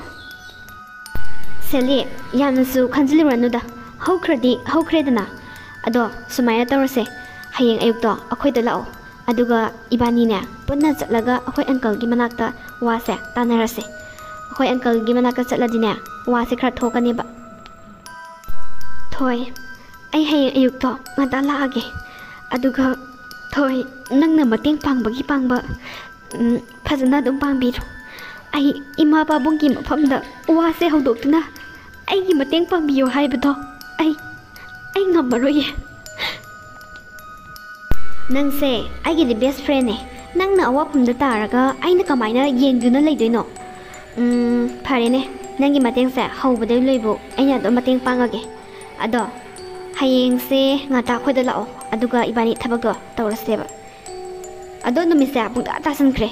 ꯁꯦꯂꯤ, ꯌꯥꯝꯅꯁꯨ ꯈꯟꯖꯤꯜꯂꯨꯔꯅꯨꯗ꯫ ꯍꯧꯈ꯭ꯔꯗꯤ ꯍꯧꯈ꯭ꯔꯦꯗꯅ꯫ ꯑꯗꯣ ꯁꯨꯃꯥꯏꯅ ꯇꯧꯔꯁꯦ, ꯍꯌꯦꯡ ꯑꯌꯨꯛꯇꯣ ꯑꯩꯈꯣꯏꯗ ꯂꯥꯛꯑꯣ꯫ ꯑꯗꯨꯒ ꯏꯕꯥꯅꯤꯅꯦ ꯄꯨꯟꯅ ꯆꯠꯂꯒ ꯑꯩꯈꯣꯏ ꯑꯪꯀꯜꯒꯤ ꯃꯅꯥꯛꯇ ꯋꯥꯁꯦ ꯇꯥꯟꯅꯔꯁꯦ꯫ ꯑꯩꯈꯣꯏ ꯑꯪꯀꯜꯒꯤ ꯃꯅꯥꯛꯇ ꯆꯠꯂꯗꯤꯅꯦ ꯋꯥꯁꯦ ꯈꯔ ꯊꯣꯛꯀꯅꯦꯕ꯫ ꯊꯣꯏ, ꯑꯩ ꯍꯌꯦꯡ ꯑꯌꯨꯛꯇꯣ ꯉꯟꯇꯥ ꯂꯥꯛꯑꯒꯦ꯫ ꯑꯗꯨꯒ ꯊꯣꯏ, ꯅꯪꯅ ꯃꯇꯦꯡ ꯄꯥꯡꯕꯒꯤ ꯄꯥꯡꯕ, ꯎꯝ, ꯐꯖꯅ ꯑꯗꯨꯝ ꯄꯥꯡꯕꯤꯔꯣ꯫ ꯑꯩ ꯏꯃꯥ ꯄꯥꯕꯨꯡꯒꯤ ꯃꯐꯝꯗ ꯋꯥꯁꯦ ꯍꯧꯗꯣꯛꯇꯨꯅ ꯑꯩꯒꯤ ꯃꯇꯦꯡ ꯄꯥꯡꯕꯤꯌꯣ ꯍꯥꯏꯕꯗꯣ ꯑꯩ, ꯑꯩ ꯉꯝꯃꯔꯣꯏꯌꯦ꯫ ꯅꯪꯁꯦ ꯑꯩꯒꯤꯗꯤ best friendꯅꯦ꯫ ꯅꯪꯅ ꯑꯋꯥꯐꯝꯗ ꯇꯥꯔꯒ ꯑꯩꯅ ꯀꯃꯥꯏꯅ ꯌꯦꯡꯗꯨꯅ ꯂꯩꯗꯣꯏꯅꯣ? ꯎꯝ, ꯐꯔꯦꯅꯦ, ꯅꯪꯒꯤ ꯃꯇꯦꯡꯁꯦ ꯍꯧꯕꯗꯩ ꯂꯣꯏꯕꯧ ꯑꯩꯅ ꯑꯗꯨꯝ ꯃꯇꯦꯡ ꯄꯥꯡꯉꯒꯦ꯫ ꯑꯗꯣ ꯍꯌꯦꯡꯁꯦ ꯉꯟꯇꯥ ꯑꯩꯈꯣꯏꯗ ꯂꯥꯛꯑꯣ, ꯑꯗꯨꯒ ꯏꯕꯥꯅꯤ ꯊꯕꯛꯇꯣ ꯇꯧꯔꯁꯦꯕ꯫ ꯑꯗꯣ ꯅꯨꯃꯤꯠꯁꯦ ꯄꯨꯡꯇꯥ ꯇꯥꯁꯟꯈ꯭ꯔꯦ,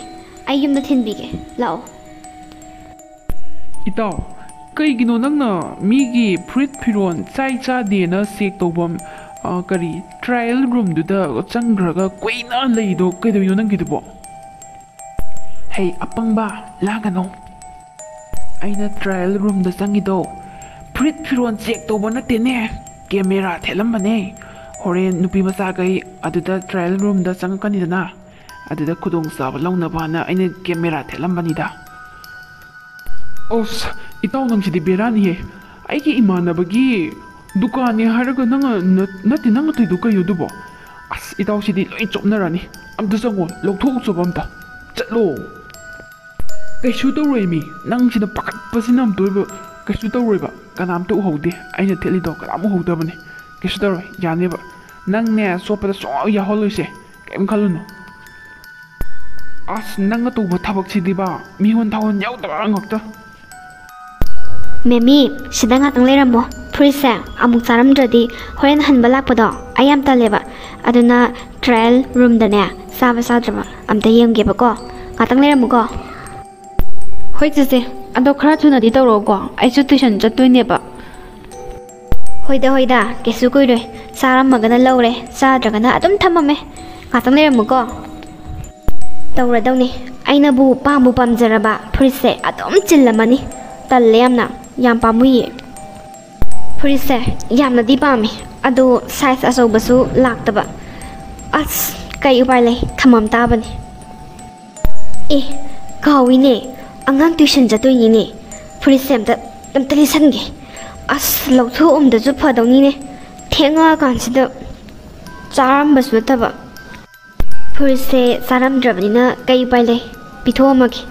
ꯑꯩ ꯌꯨꯝꯗ ꯊꯤꯟꯕꯤꯒꯦ, ꯂꯥꯛꯑꯣ꯫ ꯏꯇꯥꯎ, ꯀꯩꯒꯤꯅꯣ ꯅꯪꯅ ꯃꯤꯒꯤ ꯐꯨꯔꯤꯠ ꯐꯤꯔꯣꯜ ꯆꯥꯏ ꯆꯥꯗꯦꯅ ꯆꯦꯛ ꯇꯧꯐꯝ, ꯑ, ꯀꯔꯤ, trial roomꯗꯨꯗ ꯆꯪꯈ꯭ꯔꯒ ꯀꯨꯏꯅ ꯂꯩꯗꯣ ꯀꯩꯗꯧꯔꯤꯅꯣ ꯅꯪꯒꯤꯗꯨꯕꯣ? ꯍꯩ ꯑꯄꯪꯕ, ꯂꯥꯡꯒꯅꯣ꯫ ꯑꯩꯅ trial roomꯗ ꯆꯪꯉꯤꯗꯣ ꯐꯨꯔꯤꯠ ꯐꯤꯔꯣꯜ ꯆꯦꯛ ꯇꯧꯕ ꯅꯠꯇꯦꯅꯦ, camera ꯊꯦꯠꯂꯝꯕꯅꯦ꯫ ꯍꯣꯔꯦꯟ ꯅꯨꯄꯤ ꯃꯆꯥꯈꯩ ꯑꯗꯨꯗ trial roomꯗ ꯆꯪꯉꯛꯀꯅꯤꯗꯅ, ꯑꯗꯨꯗ ꯈꯨꯗꯣꯡꯆꯥꯕ ꯂꯧꯅꯕꯅ ꯑꯩꯅ camera ꯊꯦꯠꯂꯝꯕꯅꯤꯗ꯫ ꯑꯁ, ꯏꯇꯥꯎ ꯅꯪꯁꯤꯗꯤ ꯕꯦꯔꯥꯅꯤꯍꯦ꯫ ꯑꯩꯒꯤ ꯏꯃꯥꯟꯅꯕꯒꯤ ꯗꯨꯀꯥꯟꯅꯦ ꯍꯥꯏꯔꯒ ꯅꯪꯅ ꯅꯠ-, ꯅꯠꯇꯦ, ꯅꯪꯅ ꯇꯧꯏꯗꯣ ꯀꯩꯅꯣ ꯑꯗꯨꯕꯣ? ꯑꯁ, ꯏꯇꯥꯎꯁꯤꯗꯤ ꯂꯣꯏ ꯆꯣꯞꯅꯔꯅꯤ꯫ ꯑꯝꯇ ꯆꯪꯉꯣ, ꯂꯧꯊꯣꯛꯎꯆꯣꯕ ꯑꯝꯇ꯫ ꯆꯠꯂꯣ꯫ ꯀꯩꯁꯨ ꯇꯧꯔꯣꯏ ꯃꯤ, ꯅꯪꯁꯤꯅ ꯄꯥꯈꯠꯄꯁꯤꯅ ꯑꯝꯇ ꯑꯣꯏꯕ꯫ ꯀꯩꯁꯨ ꯇꯧꯔꯣꯏꯕ, ꯀꯅꯥꯝꯇ ꯎꯍꯧꯗꯦ ꯑꯩꯅ ꯊꯦꯠꯂꯤꯗꯣ, ꯀꯅꯥꯝ ꯎꯍꯧꯗꯕꯅꯤ꯫ ꯀꯩꯁꯨ ꯇꯧꯔꯣꯏ, ꯌꯥꯅꯦꯕ꯫ ꯅꯪꯅꯦ ꯆꯣꯞꯄꯗ ꯁꯨꯡꯌꯥꯎ ꯌꯥꯎꯍꯜꯂꯣꯏꯁꯦ, ꯀꯩꯝ ꯈꯜꯂꯨꯅꯨ꯫ ꯑꯁ, ꯅꯪꯅ ꯇꯧꯕ ꯊꯕꯛꯁꯤꯗꯤꯕ, ꯃꯤꯉꯣꯟ ꯊꯥꯑꯣꯟ ꯌꯥꯎꯗꯕ ꯉꯥꯛꯇ꯫ ꯃꯦꯃꯤ, ꯁꯤꯗ ꯉꯥꯛꯇꯪ ꯂꯩꯔꯝꯃꯣ꯫ ꯐꯨꯔꯤꯠꯁꯦ ꯑꯃꯨꯛ ꯆꯥꯔꯝꯗ꯭ꯔꯗꯤ ꯍꯣꯔꯦꯟ ꯍꯟꯕ ꯂꯥꯛꯄꯗꯣ ꯑꯩ ꯌꯥꯝ ꯇꯜꯂꯦꯕ꯫ ꯑꯗꯨꯅ trial roomꯗꯅꯦ ꯆꯥꯕ ꯆꯥꯗ꯭ꯔꯕ ꯑꯝꯇ ꯌꯦꯡꯒꯦꯕꯀꯣ꯫ ꯉꯥꯛꯇꯪ ꯂꯩꯔꯝꯃꯨꯀꯣ꯫ ꯍꯣꯏ ꯆꯦꯆꯦ, ꯑꯗꯣ ꯈꯔ ꯊꯨꯅꯗꯤ ꯇꯧꯔꯛꯎꯀꯣ, ꯑꯩꯁꯨ tuition ꯆꯠꯇꯣꯏꯅꯦꯕ꯫ ꯍꯣꯏꯗ ꯍꯣꯏꯗ, ꯀꯩꯁꯨ ꯀꯨꯏꯔꯣꯏ꯫ ꯆꯥꯔꯝꯃꯒꯅ ꯂꯧꯔꯦ, ꯆꯥꯗ꯭ꯔꯒꯅ ꯑꯗꯨꯝ ꯊꯝꯃꯝꯃꯦ꯫ ꯉꯥꯛꯇꯪ ꯂꯩꯔꯝꯃꯨꯀꯣ꯫ ꯇꯧꯔꯗꯧꯅꯤ꯫ ꯑꯩꯅꯕꯨ ꯄꯥꯝꯕꯨ ꯄꯥꯝꯖꯔꯕ ꯐꯨꯔꯤꯠꯁꯦ ꯑꯗꯨꯝ ꯆꯤꯜꯂꯝꯃꯅꯤ꯫ ꯇꯜꯂꯦ ꯌꯥꯝꯅ, ꯌꯥꯝ ꯄꯥꯝꯃꯨꯏꯌꯦ꯫ ꯐꯨꯔꯤꯠꯁꯦ ꯌꯥꯝꯅꯗꯤ ꯄꯥꯝꯃꯤ, ꯑꯗꯣ ꯁꯥꯏꯖ ꯑꯆꯧꯕꯁꯨ ꯂꯥꯛꯇꯕ꯫ ꯑꯁ, ꯀꯩ ꯎꯄꯥꯏ ꯂꯩ, ꯊꯝꯃꯝ ꯇꯥꯕꯅꯤ꯫ ꯑꯦ, ꯀꯥꯎꯏꯅꯦ, ꯑꯉꯥꯡ ꯇ꯭ꯌꯨꯁꯟ ꯆꯠꯇꯣꯏꯅꯤꯅꯦ꯫ ꯐꯨꯔꯤꯠꯁꯦ ꯑꯝꯇ, ꯑꯝꯇ ꯂꯤꯠꯁꯟꯒꯦ꯫ ꯑꯁ, ꯂꯧꯊꯣꯛꯑꯝꯗꯁꯨ ꯐꯗꯧꯅꯤꯅꯦ, ꯊꯦꯡꯉꯛꯑꯀꯥꯟꯁꯤꯗ꯫ ꯆꯥꯔꯝꯕꯁꯨ ꯅꯠꯇꯕ꯫ ꯐꯨꯔꯤꯠꯁꯦ ꯆꯥꯔꯝꯗ꯭ꯔꯕꯅꯤꯅ ꯀꯩ ꯎꯄꯥꯏ ꯂꯩ? ꯄꯤꯊꯣꯛꯑꯝꯃꯒꯦ꯫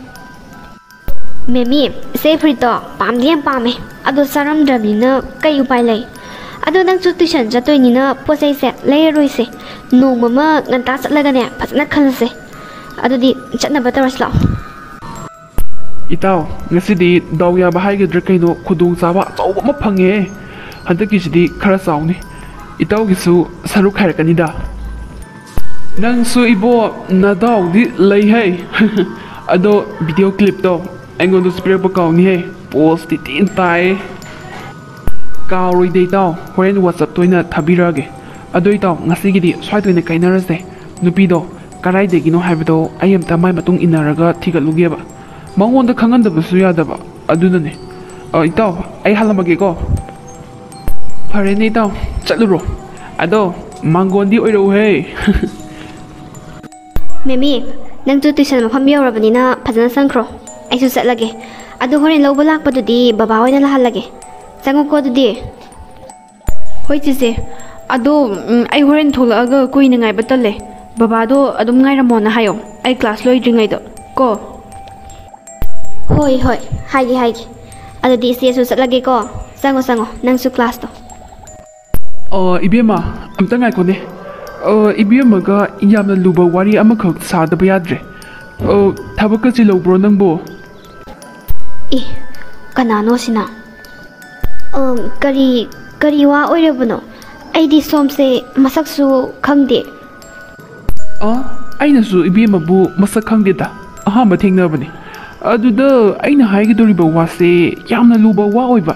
ꯃꯦꯃꯤ, ꯏꯆꯦ ꯐꯨꯔꯤꯠꯇꯣ ꯄꯥꯝꯗꯤ ꯌꯥꯝ ꯄꯥꯝꯃꯦ, ꯑꯗꯣ ꯆꯥꯔꯝꯗ꯭ꯔꯕꯅꯤꯅ ꯀꯩ ꯎꯄꯥꯏ ꯂꯩ? ꯑꯗꯣ ꯅꯪꯁꯨ ꯇ꯭ꯌꯨꯁꯟ ꯆꯠꯇꯣꯏꯅꯤꯅ ꯄꯣꯠ ꯆꯩꯁꯦ ꯂꯩꯔꯔꯣꯏꯁꯦ꯫ ꯅꯣꯡꯃ ꯑꯃ ꯉꯟꯇꯥ ꯆꯠꯂꯒꯅꯦ ꯐꯖꯅ ꯈꯜꯂꯁꯦ꯫ ꯑꯗꯨꯗꯤ ꯆꯠꯅꯕ ꯇꯧꯔꯁꯤ ꯂꯥꯛꯑꯣ꯫ ꯏꯇꯥꯎ, ꯉꯁꯤꯗꯤ ꯗꯥꯎ ꯌꯥꯕ ꯍꯥꯏꯒꯗ꯭ꯔꯥ ꯀꯩꯅꯣ, ꯈꯨꯗꯣꯡꯆꯥꯕ ꯑꯆꯧꯕ ꯑꯃ ꯐꯪꯉꯦ꯫ ꯍꯟꯗꯛꯀꯤꯁꯤꯗꯤ ꯈꯔ ꯆꯥꯎꯅꯤ꯫ ꯏꯇꯥꯎꯒꯤꯁꯨ ꯁꯔꯨꯛ ꯈꯥꯏꯔꯛꯀꯅꯤꯗ꯫ ꯅꯪꯁꯨ ꯏꯕꯣ, ꯅꯗꯥꯎꯗꯤ ꯂꯩꯍꯩ꯫ ꯑꯗꯣ ꯚꯤꯗꯤꯑꯣ ꯀ꯭ꯂꯤꯞꯇꯣ ꯑꯩꯉꯣꯟꯗꯁꯨ ꯄꯤꯔꯛꯄ ꯀꯥꯎꯅꯤꯍꯦ꯫ ꯄꯣꯁꯇꯤ ꯊꯤꯅ ꯇꯥꯏ꯫ ꯀꯥꯎꯔꯣꯏꯗꯦ ꯏꯇꯥꯎ, ꯍꯣꯔꯦꯟ WhatsAppꯇ ꯑꯣꯏꯅ ꯊꯥꯕꯤꯔꯛꯑꯒꯦ꯫ ꯑꯗꯣ ꯏꯇꯥꯎ, ꯉꯁꯤꯒꯤꯗꯤ ꯁ꯭ꯋꯥꯏꯗ ꯑꯣꯏꯅ ꯀꯥꯏꯅꯔꯁꯦ꯫ ꯅꯨꯄꯤꯗꯣ ꯀꯗꯥꯏꯗꯒꯤꯅꯣ ꯍꯥꯏꯕꯗꯣ ꯑꯩ ꯑꯝꯇ ꯃꯥꯏ ꯃꯇꯨꯡ ꯏꯟꯅꯔꯒ ꯊꯤꯒꯠꯂꯨꯒꯦꯕ꯫ ꯃꯉꯣꯟꯗ ꯈꯪꯍꯟꯗꯕꯁꯨ ꯌꯥꯗꯕ꯫ ꯑꯗꯨꯅꯅꯦ꯫ ꯑ, ꯏꯇꯥꯎ, ꯑꯩ ꯍꯜꯂꯝꯃꯒꯦꯀꯣ꯫ ꯐꯔꯦꯅꯦ ꯏꯇꯥꯎ, ꯆꯠꯂꯨꯔꯣ꯫ ꯑꯗꯣ ꯃꯥꯡꯒꯣꯟꯗꯤ ꯑꯣꯏꯔꯛꯎꯍꯦ꯫ ꯃꯦꯃꯤ, ꯅꯪꯁꯨ ꯇ꯭ꯌꯨꯁꯟ ꯃꯐꯝ ꯌꯧꯔꯕꯅꯤꯅ ꯐꯖꯅ ꯆꯪꯈ꯭ꯔꯣ꯫ ꯑꯩꯁꯨ ꯆꯠꯂꯒꯦ꯫ ꯑꯗꯨ ꯍꯣꯔꯦꯟ ꯂꯧꯕ ꯂꯥꯛꯄꯗꯨꯗꯤ ꯕꯕꯥ ꯍꯣꯏꯅ ꯂꯥꯛꯍꯜꯂꯒꯦ꯫ ꯆꯪꯉꯨꯀꯣ ꯑꯗꯨꯗꯤ꯫ ꯍꯣꯏ ꯆꯦꯆꯦ꯫ ꯑꯗꯣ, ꯎꯝ, ꯑꯩ ꯍꯣꯔꯦꯟ ꯊꯣꯛꯂꯛꯑꯒ ꯀꯨꯏꯅ ꯉꯥꯏꯕ ꯇꯜꯂꯦ꯫ ꯕꯕꯥꯗꯣ ꯑꯗꯨꯝ ꯉꯥꯏꯔꯝꯃꯣꯅ ꯍꯥꯏꯌꯣ, ꯑꯩ ꯀ꯭ꯂꯥꯁ ꯂꯣꯏꯗ꯭ꯔꯤꯉꯩꯗ ꯀꯣ꯫ ꯍꯣꯏ, ꯍꯣꯏ, ꯍꯥꯏꯒꯦ, ꯍꯥꯏꯒꯦ꯫ ꯑꯗꯨꯗꯤ ꯏꯆꯦꯁꯨ ꯆꯠꯂꯒꯦꯀꯣ꯫ ꯆꯪꯉꯣ, ꯆꯪꯉꯣ, ꯅꯪꯁꯨ ꯀ꯭ꯂꯥꯁꯇꯣ꯫ ꯑ, ꯏꯕꯦꯝꯃ, ꯑꯝꯇ ꯉꯥꯏꯈꯣꯅꯦ꯫ ꯑ, ꯏꯕꯦꯝꯃꯒ ꯌꯥꯝꯅ ꯂꯨꯕ ꯋꯥꯔꯤ ꯑꯃꯈꯛ ꯁꯥꯗꯕ ꯌꯥꯗ꯭ꯔꯦ꯫ ꯑ, ꯊꯕꯛꯀ ꯆꯤꯜꯂꯧꯕ꯭ꯔꯣ ꯅꯪꯕꯣ? ꯑꯦ, ꯀꯅꯥꯅꯣ ꯁꯤꯅ? ꯑ, ꯀꯔꯤ, ꯀꯔꯤ ꯋꯥ ꯑꯣꯏꯔꯕꯅꯣ? ꯑꯩꯗꯤ ꯁꯣꯝꯁꯦ ꯃꯁꯛꯁꯨ ꯈꯪꯗꯦ꯫ ꯑ, ꯑꯩꯅꯁꯨ ꯏꯕꯦꯝꯃꯕꯨ ꯃꯁꯛ ꯈꯪꯗꯦꯗ, ꯑꯍꯥꯟꯕ ꯊꯦꯡꯅꯕꯅꯤ꯫ ꯑꯗꯨꯗ ꯑꯩꯅ ꯍꯥꯏꯒꯗꯧꯔꯤꯕ ꯋꯥꯁꯦ ꯌꯥꯝꯅ ꯂꯨꯕ ꯋꯥ ꯑꯣꯏꯕ꯫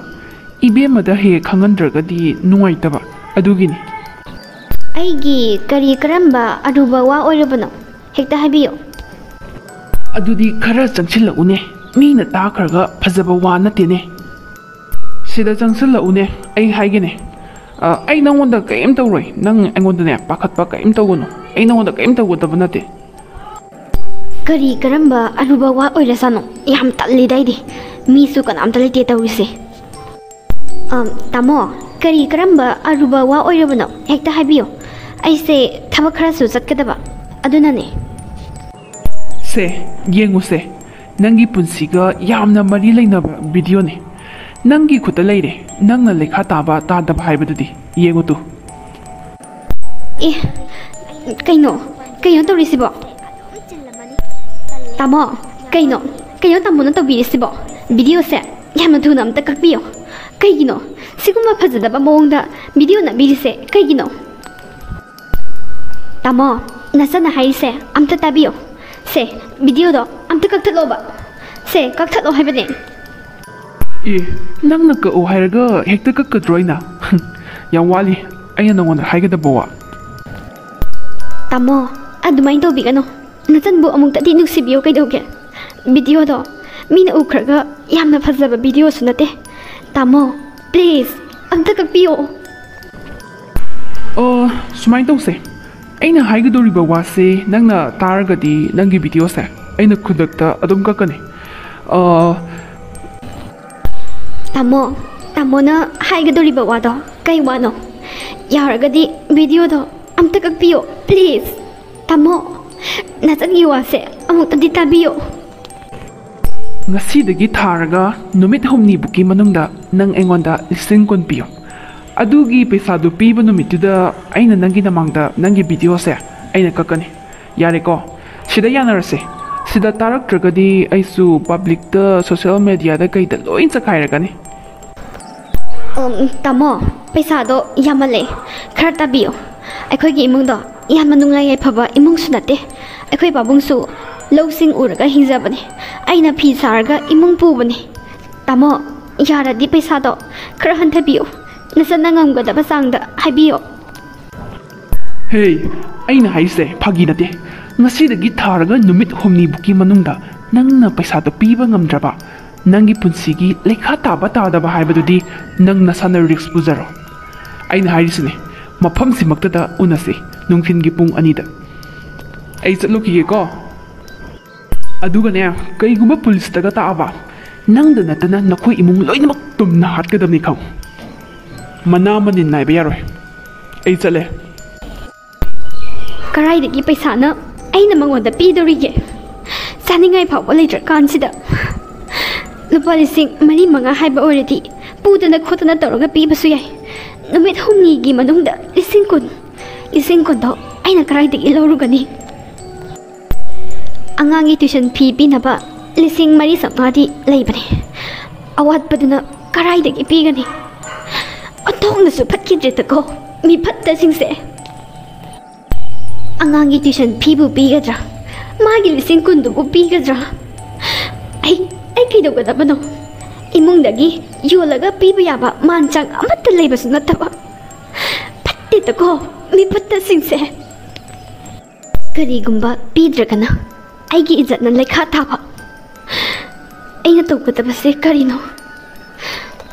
ꯏꯕꯦꯝꯃꯗ ꯍꯦꯛ ꯈꯪꯍꯟꯗ꯭ꯔꯒꯗꯤ ꯅꯨꯡꯉꯥꯏꯇꯕ, ꯑꯗꯨꯒꯤꯅꯤ꯫ ꯑꯩꯒꯤ ꯀꯔꯤ ꯀꯔꯝꯕ ꯑꯔꯨꯕ ꯋꯥ ꯑꯣꯏꯔꯕꯅꯣ? ꯍꯦꯛꯇ ꯍꯥꯏꯕꯤꯌꯨ꯫ ꯑꯗꯨꯗꯤ ꯈꯔ ꯆꯪꯁꯤꯜꯂꯛꯎꯅꯦ, ꯃꯤꯅ ꯇꯥꯈ꯭ꯔꯒ ꯐꯖꯕ ꯋꯥ ꯅꯠꯇꯦꯅꯦ꯫ ꯁꯤꯗ ꯆꯪꯁꯤꯜꯂꯛꯎꯅꯦ, ꯑꯩ ꯍꯥꯏꯒꯦꯅꯦ꯫ ꯑ, ꯑꯩ ꯅꯪꯉꯣꯟꯗ ꯀꯔꯤꯝ ꯇꯧꯔꯣꯏ, ꯅꯪ ꯑꯩꯉꯣꯟꯗꯅꯦ ꯄꯥꯈꯠꯄ ꯀꯔꯤꯝ ꯇꯧꯒꯅꯨ, ꯑꯩ ꯅꯪꯉꯣꯟꯗ ꯀꯔꯤꯝ ꯇꯧꯒꯗꯕ ꯅꯠꯇꯦ꯫ ꯀꯔꯤ ꯀꯔꯝꯕ ꯑꯔꯨꯕ ꯋꯥ ꯑꯣꯏꯔꯖꯥꯠꯅꯣ? ꯌꯥꯝ ꯇꯜꯂꯤꯗ ꯑꯩꯗꯤ, ꯃꯤꯁꯨ ꯀꯅꯥꯝꯇ ꯂꯩꯇꯦ ꯇꯧꯔꯤꯁꯦ꯫ ꯑꯝ, ꯇꯥꯃꯣ, ꯀꯔꯤ ꯀꯔꯝꯕ ꯑꯔꯨꯕ ꯋꯥ ꯑꯣꯏꯔꯕꯅꯣ? ꯍꯦꯛꯇ ꯍꯥꯏꯕꯤꯌꯨ꯫ ꯑꯩꯁꯦ ꯊꯕꯛ ꯈꯔꯁꯨ ꯆꯠꯀꯗꯕ, ꯑꯗꯨꯅꯅꯦ꯫ ꯁꯦ, ꯌꯦꯡꯉꯨꯁꯦ, ꯅꯪꯒꯤ ꯄꯨꯟꯁꯤꯒ ꯌꯥꯝꯅ ꯃꯔꯤ ꯂꯩꯅꯕ ꯚꯤꯗꯤꯑꯣꯅꯦ꯫ ꯅꯪꯒꯤ ꯈꯨꯠꯇ ꯂꯩꯔꯦ, ꯅꯪꯅ ꯂꯩꯈꯥ ꯇꯥꯕ ꯇꯥꯗꯕ ꯍꯥꯏꯕꯗꯨꯗꯤ꯫ ꯌꯦꯡꯉꯨ ꯇꯨ꯫ ꯑꯦ, ꯀꯩꯅꯣ? ꯀꯩꯅꯣ ꯇꯧꯔꯤꯁꯤꯕꯣ? ꯇꯥꯃꯣ, ꯀꯩꯅꯣ? ꯀꯩꯅꯣ ꯇꯥꯃꯣꯅ ꯇꯧꯕꯤꯔꯤꯁꯤꯕꯣ? ꯚꯤꯗꯤꯑꯣꯁꯦ ꯌꯥꯝꯅ ꯊꯨꯅ ꯑꯝꯇ ꯀꯛꯄꯤꯌꯣ꯫ ꯀꯩꯒꯤꯅꯣ ꯁꯤꯒꯨꯝꯕ ꯐꯖꯗꯕ ꯃꯑꯣꯡꯗ ꯚꯤꯗꯤꯑꯣ ꯅꯝꯕꯤꯔꯤꯁꯦ? ꯀꯩꯒꯤꯅꯣ? ꯇꯥꯃꯣ, ꯅꯆꯟꯅ ꯍꯥꯏꯔꯤꯁꯦ ꯑꯝꯇ ꯇꯥꯕꯤꯌꯣ꯫ ꯁꯦ, ꯚꯤꯗꯤꯑꯣꯗꯣ ꯑꯝꯇ ꯀꯛꯊꯠꯂꯣꯕ꯫ ꯁꯦ, ꯀꯛꯊꯠꯂꯣ ꯍꯥꯏꯕꯅꯦ꯫ ꯑꯦ, ꯅꯪꯅ ꯀꯛꯑꯣ ꯍꯥꯏꯔꯒ ꯍꯦꯛꯇ ꯀꯛꯀꯗ꯭ꯔꯣ ꯑꯩꯅ? ꯌꯥꯝ ꯋꯥꯠꯂꯤ ꯑꯩꯅ ꯅꯉꯣꯟꯗ ꯍꯥꯏꯒꯗꯕ ꯋꯥ꯫ ꯇꯥꯃꯣ, ꯑꯗꯨꯃꯥꯏꯅ ꯇꯧꯕꯤꯒꯅꯨ꯫ ꯅꯆꯟꯕꯨ ꯑꯃꯨꯛꯇꯗꯤ ꯅꯨꯡꯁꯤꯕꯤꯌꯣ ꯀꯩꯗꯧꯒꯦ? ꯚꯤꯗꯤꯑꯣꯗꯣ ꯃꯤꯅ ꯎꯈ꯭ꯔꯒ ꯌꯥꯝꯅ ꯐꯖꯕ ꯚꯤꯗꯤꯑꯣꯁꯨ ꯅꯠꯇꯦ꯫ ꯇꯥꯃꯣ, please, ꯑꯝꯇ ꯀꯛꯄꯤꯌꯣ꯫ ꯑꯣ, ꯁꯨꯃꯥꯏꯅ ꯇꯧꯁꯦ꯫ ꯑꯩꯅ ꯍꯥꯏꯒꯗꯧꯔꯤꯕ ꯋꯥꯁꯦ ꯅꯪꯅ ꯇꯥꯔꯒꯗꯤ ꯅꯪꯒꯤ ꯚꯤꯗꯤꯑꯣꯁꯦ ꯑꯩꯅ ꯈꯨꯗꯛꯇ ꯑꯗꯨꯝ ꯀꯛꯀꯅꯤ꯫ ꯑ, ꯇꯥꯃꯣ, ꯇꯥꯃꯣꯅ ꯍꯥꯏꯒꯗꯧꯔꯤꯕ ꯋꯥꯗꯣ ꯀꯩ ꯋꯥꯅꯣ? ꯌꯥꯔꯒꯗꯤ ꯚꯤꯗꯤꯑꯣꯗꯣ ꯑꯝꯇ ꯀꯛꯄꯤꯌꯣ, please꯫ ꯇꯥꯃꯣ, ꯅꯆꯟꯒꯤ ꯋꯥꯁꯦ ꯑꯃꯨꯛꯇꯗꯤ ꯇꯥꯕꯤꯌꯣ꯫ ꯉꯁꯤꯗꯒꯤ ꯊꯥꯔꯒ ꯅꯨꯃꯤꯠ ꯍꯨꯝꯅꯤꯕꯨꯛꯀꯤ ꯃꯅꯨꯡꯗ ꯅꯪ ꯑꯩꯉꯣꯟꯗ ꯂꯤꯁꯤꯡ ꯀꯨꯟ ꯄꯤꯌꯨ꯫ ꯑꯗꯨꯒꯤ ꯄꯩꯁꯥꯗꯨ ꯄꯤꯕ ꯅꯨꯃꯤꯠꯇꯨꯗ ꯑꯩꯅ ꯅꯪꯒꯤ ꯅꯃꯥꯡꯗ ꯅꯪꯒꯤ ꯚꯤꯗꯤꯑꯣꯁꯦ ꯑꯩꯅ ꯀꯛꯀꯅꯤ꯫ ꯌꯥꯔꯦꯀꯣ? ꯁꯤꯗ ꯌꯥꯅꯔꯁꯦ꯫ ꯁꯤꯗ ꯇꯥꯔꯛꯇ꯭ꯔꯒꯗꯤ ꯑꯩꯁꯨ ꯄꯕ꯭ꯂꯤꯛꯇ, ꯁꯣꯁꯤꯌꯦꯜ ꯃꯦꯗꯤꯌꯥꯗ ꯀꯩꯗ ꯂꯣꯏ ꯆꯈꯥꯏꯔꯛꯀꯅꯤ꯫ ꯎꯝ, ꯇꯥꯃꯣ, ꯄꯩꯁꯥꯗꯣ ꯌꯥꯝꯃꯜꯂꯦ, ꯈꯔ ꯇꯥꯕꯤꯌꯨ꯫ ꯑꯩꯈꯣꯏꯒꯤ ꯏꯃꯨꯡꯗꯣ ꯌꯥꯝꯅ ꯅꯨꯡꯉꯥꯏ ꯌꯥꯏꯐꯕ ꯏꯃꯨꯡꯁꯨ ꯅꯠꯇꯦ꯫ ꯑꯩꯈꯣꯏ ꯄꯥꯕꯨꯡꯁꯨ ꯂꯧꯁꯤꯡ ꯎꯔꯒ ꯍꯤꯡꯖꯕꯅꯦ, ꯑꯩꯅ ꯐꯤ ꯁꯥꯔꯒ ꯏꯃꯨꯡ ꯄꯨꯕꯅꯦ꯫ ꯇꯥꯃꯣ, ꯌꯥꯔꯗꯤ ꯄꯩꯁꯥꯗꯣ ꯈꯔ ꯍꯟꯊꯕꯤꯌꯨ, ꯅꯆꯟꯅ ꯉꯝꯒꯗꯕ ꯆꯥꯡꯗ ꯍꯥꯏꯕꯤꯌꯣ꯫ ꯍꯦ, ꯑꯩꯅ ꯍꯥꯏꯁꯦ ꯐꯥꯒꯤ ꯅꯠꯇꯦ꯫ ꯉꯁꯤꯗꯒꯤ ꯊꯥꯔꯒ ꯅꯨꯃꯤꯠ ꯍꯨꯝꯅꯤꯕꯨꯛꯀꯤ ꯃꯅꯨꯡꯗ ꯅꯪꯅ ꯄꯩꯁꯥꯗꯣ ꯄꯤꯕ ꯉꯝꯗ꯭ꯔꯕ, ꯅꯪꯒꯤ ꯄꯨꯟꯁꯤꯒꯤ ꯂꯩꯈꯥ ꯇꯥꯕ ꯇꯥꯗꯕ ꯍꯥꯏꯕꯗꯨꯗꯤ ꯅꯪ ꯅꯁꯥꯅ ꯔꯤꯛꯁ ꯄꯨꯖꯔꯣ꯫ ꯑꯩꯅ ꯍꯥꯏꯔꯤꯁꯤꯅꯦ, ꯃꯐꯝꯁꯤꯃꯛꯇꯗ ꯎꯅꯁꯤ, ꯅꯨꯡꯊꯤꯟꯒꯤ ꯄꯨꯡ ꯑꯅꯤꯗ꯫ ꯑꯩ ꯆꯠꯂꯨꯈꯤꯒꯦꯀꯣ꯫ ꯑꯗꯨꯒꯅꯦ, ꯀꯩꯒꯨꯝꯕ ꯄꯨꯂꯤꯁꯇꯒ ꯇꯥꯛꯑꯕ, ꯅꯪꯗ ꯅꯠꯇꯅ ꯅꯈꯣꯏ ꯏꯃꯨꯡ ꯂꯣꯏꯅꯃꯛ ꯇꯨꯝꯅ ꯍꯥꯠꯀꯗꯕꯅꯤ ꯈꯪꯉꯨ꯫ ꯃꯅꯥ ꯃꯅꯤꯟ ꯅꯥꯏꯕ ꯌꯥꯔꯣꯏ꯫ ꯑꯩ ꯆꯠꯂꯦ꯫ ꯀꯔꯥꯏꯗꯒꯤ ꯄꯩꯁꯥꯅ ꯑꯩꯅ ꯃꯉꯣꯟꯗ ꯄꯤꯗꯧꯔꯤꯒꯦ? ꯆꯥꯅꯤꯡꯉꯥꯏ ꯐꯥꯎꯕ ꯂꯩꯇ꯭ꯔꯀꯥꯟꯁꯤꯗ꯫ ꯂꯨꯄꯥ ꯂꯤꯁꯤꯡ ꯃꯔꯤ ꯃꯉꯥ ꯍꯥꯏꯕ ꯑꯣꯏꯔꯗꯤ ꯄꯨꯗꯅ ꯈꯣꯠꯇꯅ ꯇꯧꯔꯒ ꯄꯤꯕꯁꯨ ꯌꯥꯏ꯫ ꯅꯨꯃꯤꯠ ꯍꯨꯝꯅꯤꯒꯤ ꯃꯅꯨꯡꯗ ꯂꯤꯁꯤꯡ ꯀꯨꯟ, ꯂꯤꯁꯤꯡ ꯀꯨꯟꯗꯣ ꯑꯩꯅ ꯀꯔꯥꯏꯗꯒꯤ ꯂꯧꯔꯨꯒꯅꯤ? ꯑꯉꯥꯡꯒꯤ tuition fee ꯄꯤꯅꯕ ꯂꯤꯁꯤꯡ ꯃꯔꯤ ꯆꯥꯝꯃꯉꯥꯗꯤ ꯂꯩꯕꯅꯦ꯫ ꯑꯋꯥꯠꯄꯗꯨꯅ ꯀꯔꯥꯏꯗꯒꯤ ꯄꯤꯒꯅꯤ? ꯑꯣꯟꯊꯣꯛꯅꯁꯨ ꯐꯠꯈꯤꯗ꯭ꯔꯦꯗꯀꯣ, ꯃꯤ ꯐꯠꯇꯁꯤꯡꯁꯦ꯫ ꯑꯉꯥꯡꯒꯤ tuition feeꯕꯨ ꯄꯤꯒꯗ꯭ꯔꯥ? ꯃꯥꯒꯤ ꯂꯤꯁꯤꯡ ꯀꯨꯟꯗꯨꯕꯨ ꯄꯤꯒꯗ꯭ꯔꯥ? ꯑꯩ, ꯑꯩ ꯀꯩꯗꯧꯒꯗꯕꯅꯣ? ꯏꯃꯨꯡꯗꯒꯤ ꯌꯣꯜꯂꯒ ꯄꯤꯕ ꯌꯥꯕ ꯃꯥꯟ ꯆꯥꯡ ꯑꯃꯠꯇ ꯂꯩꯕꯁꯨ ꯅꯠꯇꯕ꯫ ꯐꯠꯇꯦꯗꯀꯣ, ꯃꯤ ꯐꯠꯇꯁꯤꯡꯁꯦ꯫ ꯀꯔꯤꯒꯨꯝꯕ ꯄꯤꯗ꯭ꯔꯒꯅ ꯑꯩꯒꯤ ꯏꯖꯠꯅ ꯂꯩꯈꯥ ꯇꯥꯕ꯫ ꯑꯩꯅ ꯇꯧꯒꯗꯕꯁꯦ ꯀꯔꯤꯅꯣ?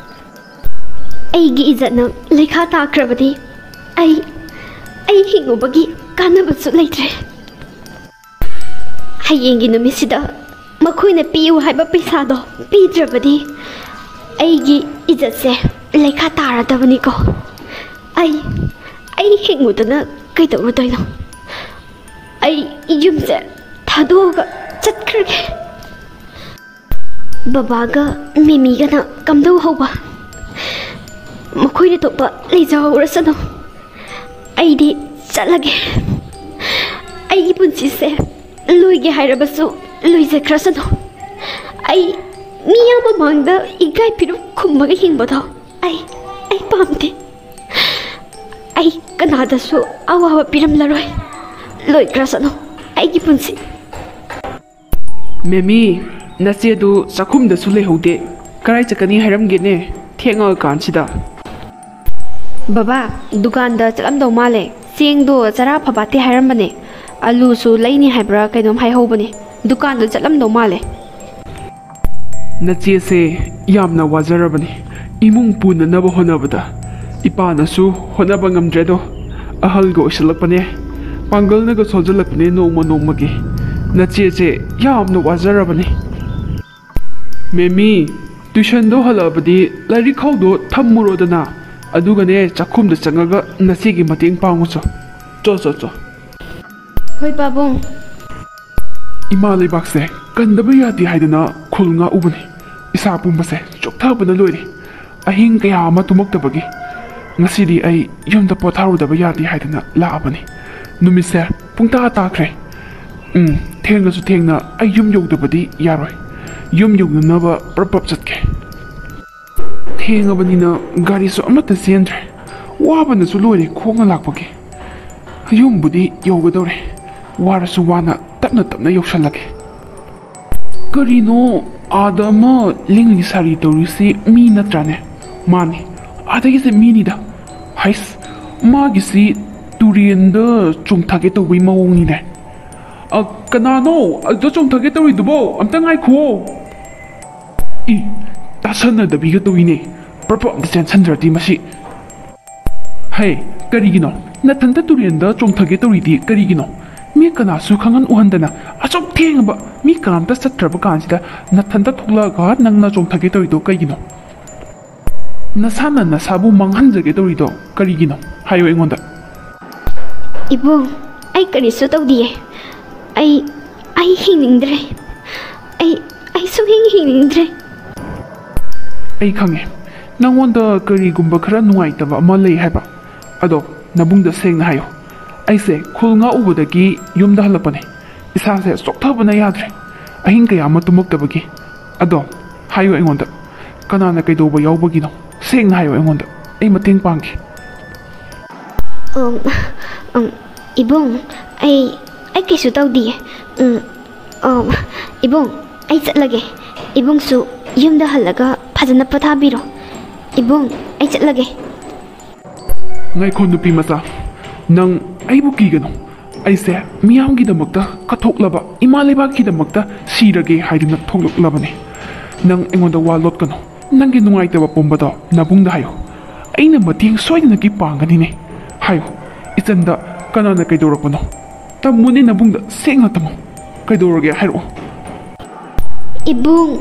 ꯑꯩꯒꯤ ꯏꯖꯠꯅ ꯂꯩꯈꯥ ꯇꯥꯈ꯭ꯔꯕꯗꯤ ꯑꯩ, ꯑꯩ ꯍꯤꯡꯉꯨꯕꯒꯤ ꯀꯥꯟꯅꯕꯁꯨ ꯂꯩꯇ꯭ꯔꯦ꯫ ꯍꯌꯦꯡꯒꯤ ꯅꯨꯃꯤꯠꯁꯤꯗ ꯃꯈꯣꯏꯅ ꯄꯤꯌꯨ ꯍꯥꯏꯕ ꯄꯩꯁꯥꯗꯣ ꯄꯤꯗ꯭ꯔꯕꯗꯤ ꯑꯩꯒꯤ ꯏꯖꯠꯁꯦ ꯂꯩꯈꯥ ꯇꯥꯔꯗꯕꯅꯤꯀꯣ꯫ ꯑꯩ, ꯑꯩ ꯍꯤꯡꯉꯨꯗꯅ ꯀꯩꯗꯧꯔꯨꯗꯣꯏꯅꯣ? ꯑꯩ ꯌꯨꯝꯁꯦ ꯊꯥꯗꯣꯛꯑꯒ ꯆꯠꯈ꯭ꯔꯒꯦ꯫ ꯕꯕꯥꯒ ꯃꯤꯃꯤꯒꯅ ꯀꯝꯗꯧ ꯍꯧꯕ? ꯃꯈꯣꯏꯅ ꯊꯣꯛꯄ ꯂꯩꯖꯍꯧꯔꯁꯅꯨ꯫ ꯑꯩꯗꯤ ꯆꯠꯂꯒꯦ꯫ ꯑꯩꯒꯤ ꯄꯨꯟꯁꯤꯁꯦ ꯂꯣꯏꯒꯦ ꯍꯥꯏꯔꯕꯁꯨ ꯂꯣꯏꯖꯈ꯭ꯔꯁꯅꯨ꯫ ꯑꯩ ꯃꯤꯌꯥꯝ ꯃꯃꯥꯡꯗ ꯏꯀꯥꯏ ꯐꯤꯔꯨꯛ ꯈꯨꯝꯃꯒ ꯍꯤꯡꯕꯗꯣ ꯑꯩ, ꯑꯩ ꯄꯥꯝꯗꯦ꯫ ꯑꯩ ꯀꯅꯥꯗꯁꯨ ꯑꯋꯥꯕ ꯄꯤꯔꯝꯂꯔꯣꯏ꯫ ꯂꯣꯏꯈ꯭ꯔꯁꯅꯨ ꯑꯩꯒꯤ ꯄꯨꯟꯁꯤ꯫ ꯃꯦꯃꯤ, ꯅꯆꯦꯗꯨ ꯆꯥꯛꯈꯨꯝꯗꯁꯨ ꯂꯩꯍꯧꯗꯦ꯫ ꯀꯔꯥꯏ ꯆꯠꯀꯅꯤ ꯍꯥꯏꯔꯝꯒꯦꯅꯦ, ꯊꯦꯡꯉꯀꯥꯟꯁꯤꯗ? ꯕꯕꯥ, ꯗꯨꯀꯥꯟꯗ ꯆꯠꯂꯝꯗꯧ ꯃꯥꯜꯂꯦ꯫ ꯆꯦꯡꯗꯣ ꯆꯔꯥ ꯐꯕꯥꯠꯇꯦ ꯍꯥꯏꯔꯝꯕꯅꯦ꯫ ꯑꯂꯨꯁꯨ ꯂꯩꯅꯤ ꯍꯥꯏꯕ꯭ꯔꯥ ꯀꯩꯅꯣꯝ ꯍꯥꯏꯍꯧꯕꯅꯦ꯫ ꯗꯨꯀꯥꯟꯗ ꯆꯠꯂꯝꯗꯧ ꯃꯥꯜꯂꯦ꯫ ꯅꯆꯦꯁꯦ ꯌꯥꯝꯅ ꯋꯥꯖꯔꯕꯅꯤ꯫ ꯏꯃꯨꯡ ꯄꯨꯅꯅꯕ ꯍꯣꯠꯅꯕꯗ ꯏꯄꯥꯅꯁꯨ ꯍꯣꯠꯅꯕ ꯉꯝꯗ꯭ꯔꯦꯗꯣ꯫ ꯑꯍꯜꯒ ꯑꯣꯏꯁꯤꯜꯂꯛꯄꯅꯦ, ꯄꯥꯡꯒꯜꯅꯒ ꯁꯣꯟꯖꯜꯂꯛꯄꯅꯦ ꯅꯣꯡꯃ ꯅꯣꯡꯃꯒꯤ꯫ ꯅꯆꯦꯁꯦ ꯌꯥꯝꯅ ꯋꯥꯖꯔꯕꯅꯤ꯫ ꯃꯦꯃꯤ, ꯇꯨꯏꯁꯟꯗꯣ ꯍꯜꯂꯛꯑꯕꯗꯤ ꯂꯥꯏꯔꯤꯛ ꯈꯥꯎꯗꯣ ꯊꯝꯃꯨꯔꯣꯗꯅ, ꯑꯗꯨꯒꯅꯦ ꯆꯥꯛꯈꯨꯝꯗ ꯆꯪꯉꯒ ꯅꯆꯦꯒꯤ ꯃꯇꯦꯡ ꯄꯥꯡꯉꯨꯆꯣ꯫ ꯆꯣ, ꯆꯣ, ꯆꯣ꯫ ꯍꯣꯏ ꯄꯥꯕꯨꯡ꯫ ꯏꯃꯥ ꯂꯩꯕꯥꯛꯁꯦ ꯀꯟꯗꯕ ꯌꯥꯗꯦ ꯍꯥꯏꯗꯅ ꯈꯨꯜ ꯉꯥꯛꯎꯕꯅꯤ꯫ ꯏꯁꯥ ꯄꯨꯝꯕꯁꯦ ꯆꯣꯛꯊꯕꯅ ꯂꯣꯏꯔꯦ꯫ ꯑꯍꯤꯡ ꯀꯌꯥ ꯑꯃ ꯇꯨꯝꯃꯛꯇꯕꯒꯤ ꯉꯁꯤꯗꯤ ꯑꯩ ꯌꯨꯝꯗ ꯄꯣꯊꯥꯔꯨꯗꯕ ꯌꯥꯗꯦ ꯍꯥꯏꯗꯅ ꯂꯥꯛꯑꯕꯅꯤ꯫ ꯅꯨꯃꯤꯠꯁꯦ ꯄꯨꯡꯇꯥ ꯇꯥꯈ꯭ꯔꯦ꯫ ꯎꯝ, ꯊꯦꯡꯂꯁꯨ ꯊꯦꯡꯅ ꯑꯩ ꯌꯨꯝ ꯌꯧꯗꯕꯗꯤ ꯌꯥꯔꯣꯏ꯫ ꯌꯨꯝ ꯌꯧꯅꯅꯕ ꯄ꯭ꯔꯞ ꯄ꯭ꯔꯞ ꯆꯠꯀꯦ꯫ ꯊꯦꯡꯉꯕꯅꯤꯅ ꯒꯥꯔꯤꯁꯨ ꯑꯃꯠꯇ ꯆꯦꯟꯗ꯭ꯔꯦ꯫ ꯋꯥꯕꯅꯁꯨ ꯂꯣꯏꯔꯦ ꯈꯣꯡꯅ ꯂꯥꯛꯄꯒꯤ꯫ ꯌꯨꯝꯕꯨꯗꯤ ꯌꯧꯒꯗꯧꯔꯦ꯫ ꯋꯥꯔꯁꯨ ꯋꯥꯅ ꯇꯞꯅ ꯇꯞꯅ ꯌꯧꯁꯜꯂꯒꯦ꯫ ꯀꯔꯤꯅꯣ ꯑꯥꯗ ꯑꯃ ꯂꯤꯡꯂꯤ ꯁꯥꯔꯤ ꯇꯧꯔꯤꯁꯤ ꯃꯤ ꯅꯠꯇ꯭ꯔꯥꯅꯦ? ꯃꯥꯅꯤ, ꯑꯥꯗꯒꯤꯁꯦ ꯃꯤꯅꯤꯗ꯫ ꯍꯩꯁ, ꯃꯥꯒꯤꯁꯤ ꯇꯨꯔꯦꯟꯗ ꯆꯣꯡꯊꯒꯦ ꯇꯧꯕꯩ ꯃꯑꯣꯡꯅꯤꯅꯦ꯫ ꯑ, ꯀꯅꯥꯅꯣ ꯑꯗꯨꯗ ꯆꯣꯡꯊꯒꯦ ꯇꯧꯔꯤꯗꯨꯕꯣ? ꯑꯝꯇ ꯉꯥꯏꯈꯨꯑꯣ꯫ ꯏ, ꯇꯥꯁꯟꯅꯗꯕꯤꯒ ꯇꯧꯏꯅꯦ꯫ ꯄ꯭ꯔꯞ ꯄ꯭ꯔꯞ ꯑꯝꯇ ꯆꯦꯟꯁꯟꯗ꯭ꯔꯗꯤ ꯃꯁꯤ꯫ ꯍꯩ, ꯀꯔꯤꯒꯤꯅꯣ? ꯅꯊꯟꯇ ꯇꯨꯔꯦꯟꯗ ꯆꯣꯡꯊꯒꯦ ꯇꯧꯔꯤꯗꯤ ꯀꯔꯤꯒꯤꯅꯣ? ꯃꯤ ꯀꯅꯥꯁꯨ ꯈꯪꯍꯟ ꯎꯍꯟꯗꯅ ꯑꯁꯨꯛ ꯊꯦꯡꯉꯕ ꯃꯤ ꯀꯅꯥꯝꯇ ꯆꯠꯇ꯭ꯔꯕ ꯀꯥꯟꯁꯤꯗ ꯅꯊꯟꯇ ꯊꯣꯛꯂꯛꯑꯒ ꯅꯪꯅ ꯆꯣꯡꯊꯒꯦ ꯇꯧꯔꯤꯗꯣ ꯀꯩꯒꯤꯅꯣ? ꯅꯁꯥꯅ ꯅꯁꯥꯕꯨ ꯃꯥꯡꯍꯟꯖꯒꯦ ꯇꯧꯔꯤꯗꯣ ꯀꯔꯤꯒꯤꯅꯣ? ꯍꯥꯏꯌꯨ ꯑꯩꯉꯣꯟꯗ꯫ ꯏꯕꯨꯡ, ꯑꯩ ꯀꯔꯤꯁꯨ ꯇꯧꯗꯤꯌꯦ꯫ ꯑꯩ, ꯑꯩ ꯍꯤꯡꯅꯤꯡꯗ꯭ꯔꯦ꯫ ꯑꯩ, ꯑꯩ ꯁꯨꯛꯍꯤꯡ ꯍꯤꯡꯅꯤꯡꯗ꯭ꯔꯦ꯫ ꯑꯩ ꯈꯪꯉꯦ, ꯅꯪꯉꯣꯟꯗ ꯀꯔꯤꯒꯨꯝꯕ ꯈꯔ ꯅꯨꯡꯉꯥꯏꯇꯕ ꯑꯃ ꯂꯩ ꯍꯥꯏꯕ꯫ ꯑꯗꯣ ꯅꯕꯨꯡꯗ ꯁꯦꯡꯅ ꯍꯥꯏꯌꯣ꯫ ꯑꯩꯁꯦ ꯈꯨꯜ ꯉꯥꯛꯎꯕꯗꯒꯤ ꯌꯨꯝꯗ ꯍꯜꯂꯛꯄꯅꯦ꯫ ꯏꯁꯥꯁꯦ ꯆꯣꯛꯊꯕꯅ ꯌꯥꯗ꯭ꯔꯦ꯫ ꯑꯍꯤꯡ ꯀꯌꯥ ꯑꯃ ꯇꯨꯝꯃꯛꯇꯕꯒꯤ꯫ ꯑꯗꯣ ꯍꯥꯏꯌꯨ ꯑꯩꯉꯣꯟꯗ, ꯀꯅꯥꯅ ꯀꯩꯗꯧꯕ ꯌꯥꯎꯕꯒꯤꯅꯣ? ꯁꯦꯡꯅ ꯍꯥꯏꯌꯨ ꯑꯩꯉꯣꯟꯗ, ꯑꯩ ꯃꯇꯦꯡ ꯄꯥꯡꯒꯦ꯫ ꯎꯝ, ꯎꯝ, ꯏꯕꯨꯡ, ꯑꯩ, ꯑꯩ ꯀꯩꯁꯨ ꯇꯧꯗꯤꯌꯦ꯫ ꯎꯝ, ꯎꯝ, ꯏꯕꯨꯡ, ꯑꯩ ꯆꯠꯂꯒꯦ꯫ ꯏꯕꯨꯡꯁꯨ ꯌꯨꯝꯗ ꯍꯜꯂꯒ ꯐꯖꯅ ꯄꯣꯊꯥꯕꯤꯔꯣ꯫ ꯏꯕꯨꯡ, ꯑꯩ ꯆꯠꯂꯒꯦ꯫ ꯉꯥꯏꯈꯣ ꯅꯨꯄꯤ ꯃꯆꯥ, ꯅꯪ ꯑꯩꯕꯨ ꯀꯤꯒꯅꯨ꯫ ꯑꯩꯁꯦ ꯃꯤꯌꯥꯝꯒꯤꯗꯃꯛꯇ ꯀꯠꯊꯣꯛꯂꯕ, ꯏꯃꯥ ꯂꯩꯕꯥꯛꯀꯤꯗꯃꯛꯇ ꯁꯤꯔꯒꯦ ꯍꯥꯏꯗꯨꯅ ꯊꯣꯛꯂꯛꯂꯕꯅꯤ꯫ ꯅꯪ ꯑꯩꯉꯣꯟꯗ ꯋꯥ ꯂꯣꯠꯀꯅꯨ꯫ ꯅꯪꯒꯤ ꯅꯨꯡꯉꯥꯏꯇꯕ ꯄꯨꯝꯕꯗꯣ ꯅꯕꯨꯡꯗ ꯍꯥꯏꯌꯨ꯫ ꯑꯩꯅ ꯃꯇꯦꯡ ꯁꯣꯏꯗꯅꯒꯤ ꯄꯥꯡꯒꯅꯤꯅꯦ꯫ ꯍꯥꯏꯌꯨ, ꯏꯆꯟꯗ ꯀꯅꯥꯅ ꯀꯩꯗꯧꯔꯛꯄꯅꯣ? ꯇꯝꯃꯨꯅꯦ ꯅꯕꯨꯡꯗ, ꯁꯦꯡꯅ ꯇꯝꯃꯨ꯫ ꯀꯩꯗꯧꯔꯒꯦ ꯍꯥꯏꯔꯛꯑꯣ꯫ ꯏꯕꯨꯡ꯫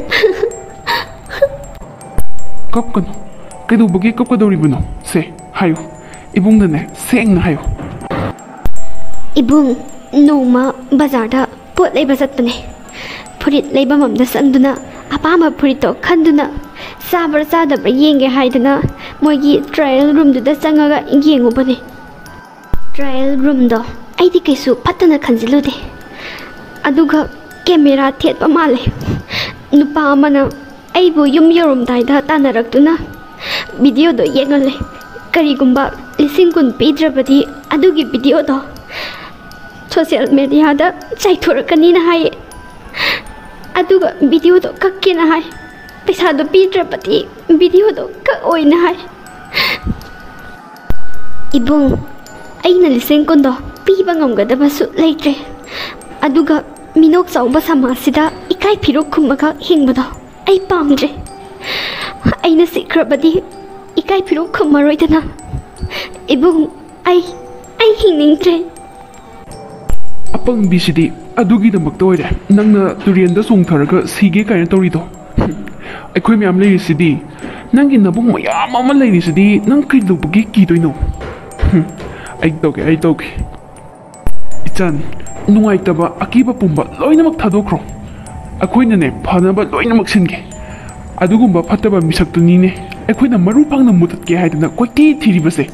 ꯀꯞꯀꯅꯨ꯫ ꯀꯩꯗꯧꯕꯒꯤ ꯀꯞꯀꯗꯧꯔꯤꯕꯅꯣ? ꯁꯦ, ꯍꯥꯏꯌꯨ꯫ ꯏꯕꯨꯡꯗꯅꯦ, ꯁꯦꯡꯅ ꯍꯥꯏꯌꯨ꯫ ꯏꯕꯨꯡ, ꯅꯣꯡꯃ ꯕꯖꯥꯔꯗ ꯄꯣꯠ ꯂꯩꯕ ꯆꯠꯄꯅꯦ꯫ ꯐꯨꯔꯤꯠ ꯂꯩꯕꯝ ꯑꯝꯗ ꯆꯪꯗꯨꯅ ꯑꯄꯥꯝꯕ ꯐꯨꯔꯤꯠꯇꯣ ꯈꯟꯗꯨꯅ ꯆꯥꯕ꯭ꯔꯥ ꯆꯥꯗꯕ꯭ꯔꯥ ꯌꯦꯡꯒꯦ ꯍꯥꯏꯗꯅ ꯃꯣꯏꯒꯤ trial roomꯗꯨꯗ ꯆꯪꯉꯒ ꯌꯦꯡꯉꯨꯕꯅꯦ꯫ Trial roomꯗꯣ ꯑꯩꯗꯤ ꯀꯩꯁꯨ ꯐꯠꯇꯅ ꯈꯟꯖꯤꯜꯂꯨꯗꯦ꯫ ꯑꯗꯨꯒ camera ꯊꯦꯠꯄ ꯃꯥꯜꯂꯦ꯫ ꯅꯨꯄꯥ ꯑꯃꯅ ꯑꯩꯕꯨ ꯌꯨꯝ ꯌꯧꯔꯝꯗꯥꯏꯗ ꯇꯥꯟꯅꯔꯛꯇꯨꯅ videoꯗꯣ ꯌꯦꯡꯍꯜꯂꯦ꯫ ꯀꯔꯤꯒꯨꯝꯕ ꯂꯤꯁꯤꯡ ꯀꯨꯟ ꯄꯤꯗ꯭ꯔꯕꯗꯤ ꯑꯗꯨꯒꯤ videoꯗꯣ social mediaꯗ ꯆꯥꯏꯊꯣꯔꯛꯀꯅꯤꯅ ꯍꯥꯏꯌꯦ꯫ ꯑꯗꯨꯒ videoꯗꯣ ꯀꯛꯀꯦꯅ ꯍꯥꯏ꯫ ꯄꯩꯁꯥꯗꯣ ꯄꯤꯗ꯭ꯔꯕꯗꯤ videoꯗꯣ ꯀꯛꯑꯣꯏꯅ ꯍꯥꯏ꯫ ꯏꯕꯨꯡ, ꯑꯩꯅ ꯂꯤꯁꯤꯡ ꯀꯨꯟꯗꯣ ꯄꯤꯕ ꯉꯝꯒꯗꯕꯁꯨ ꯂꯩꯇ꯭ꯔꯦ꯫ ꯑꯗꯨꯒ ꯃꯤꯅꯣꯛ ꯆꯥꯎꯕ ꯁꯃꯥꯖꯁꯤꯗ ꯏꯀꯥꯏ ꯐꯤꯔꯨꯛ ꯈꯨꯝꯃꯒ ꯍꯤꯡꯕꯗꯣ ꯑꯩ ꯄꯥꯝꯗ꯭ꯔꯦ꯫ ꯑꯩꯅ ꯁꯤꯈ꯭ꯔꯕꯗꯤ ꯏꯀꯥꯏ ꯐꯤꯔꯨꯛ ꯈꯨꯝꯃꯔꯣꯏꯗꯅ꯫ ꯏꯕꯨꯡ, ꯑꯩ, ꯑꯩ ꯍꯤꯡꯅꯤꯡꯗ꯭ꯔꯦ꯫ ꯑꯄꯪꯕꯤꯁꯤꯗꯤ ꯑꯗꯨꯒꯤꯗꯃꯛꯇ ꯑꯣꯏꯔꯦ ꯅꯪꯅ ꯇꯨꯔꯦꯟꯗ ꯆꯣꯡꯊꯔꯒ ꯁꯤꯒꯦ ꯀꯥꯏꯅ ꯇꯧꯔꯤꯗꯣ꯫ ꯍꯨꯝ, ꯑꯩꯈꯣꯏ ꯃꯌꯥꯝ ꯂꯩꯔꯤꯁꯤꯗꯤ, ꯅꯪꯒꯤ ꯅꯕꯨꯡ ꯃꯌꯥꯝ ꯑꯃ ꯂꯩꯔꯤꯁꯤꯗꯤ, ꯅꯪ ꯀꯩꯗꯧꯕꯒꯤ ꯀꯤꯗꯣꯏꯅꯣ? ꯍꯨꯝ, ꯑꯩ ꯇꯧꯒꯦ, ꯑꯩ ꯇꯧꯒꯦ꯫ ꯏꯆꯟ, ꯅꯨꯡꯉꯥꯏꯇꯕ, ꯑꯀꯤꯕ ꯄꯨꯝꯕ ꯂꯣꯏꯅꯃꯛ ꯊꯥꯗꯣꯛꯈ꯭ꯔꯣ꯫ ꯑꯩꯈꯣꯏꯅꯅꯦ ꯐꯅꯕ ꯂꯣꯏꯅꯃꯛ ꯁꯤꯟꯒꯦ꯫ ꯑꯗꯨꯒꯨꯝꯕ ꯐꯠꯇꯕ ꯃꯤꯁꯛꯇꯨꯅꯤꯅꯦ ꯑꯩꯈꯣꯏꯅ ꯃꯔꯨ ꯐꯪꯅ ꯃꯨꯊꯠꯀꯦ ꯍꯥꯏꯗꯅ ꯀꯣꯏꯊꯤ ꯊꯤꯔꯤꯕꯁꯦ꯫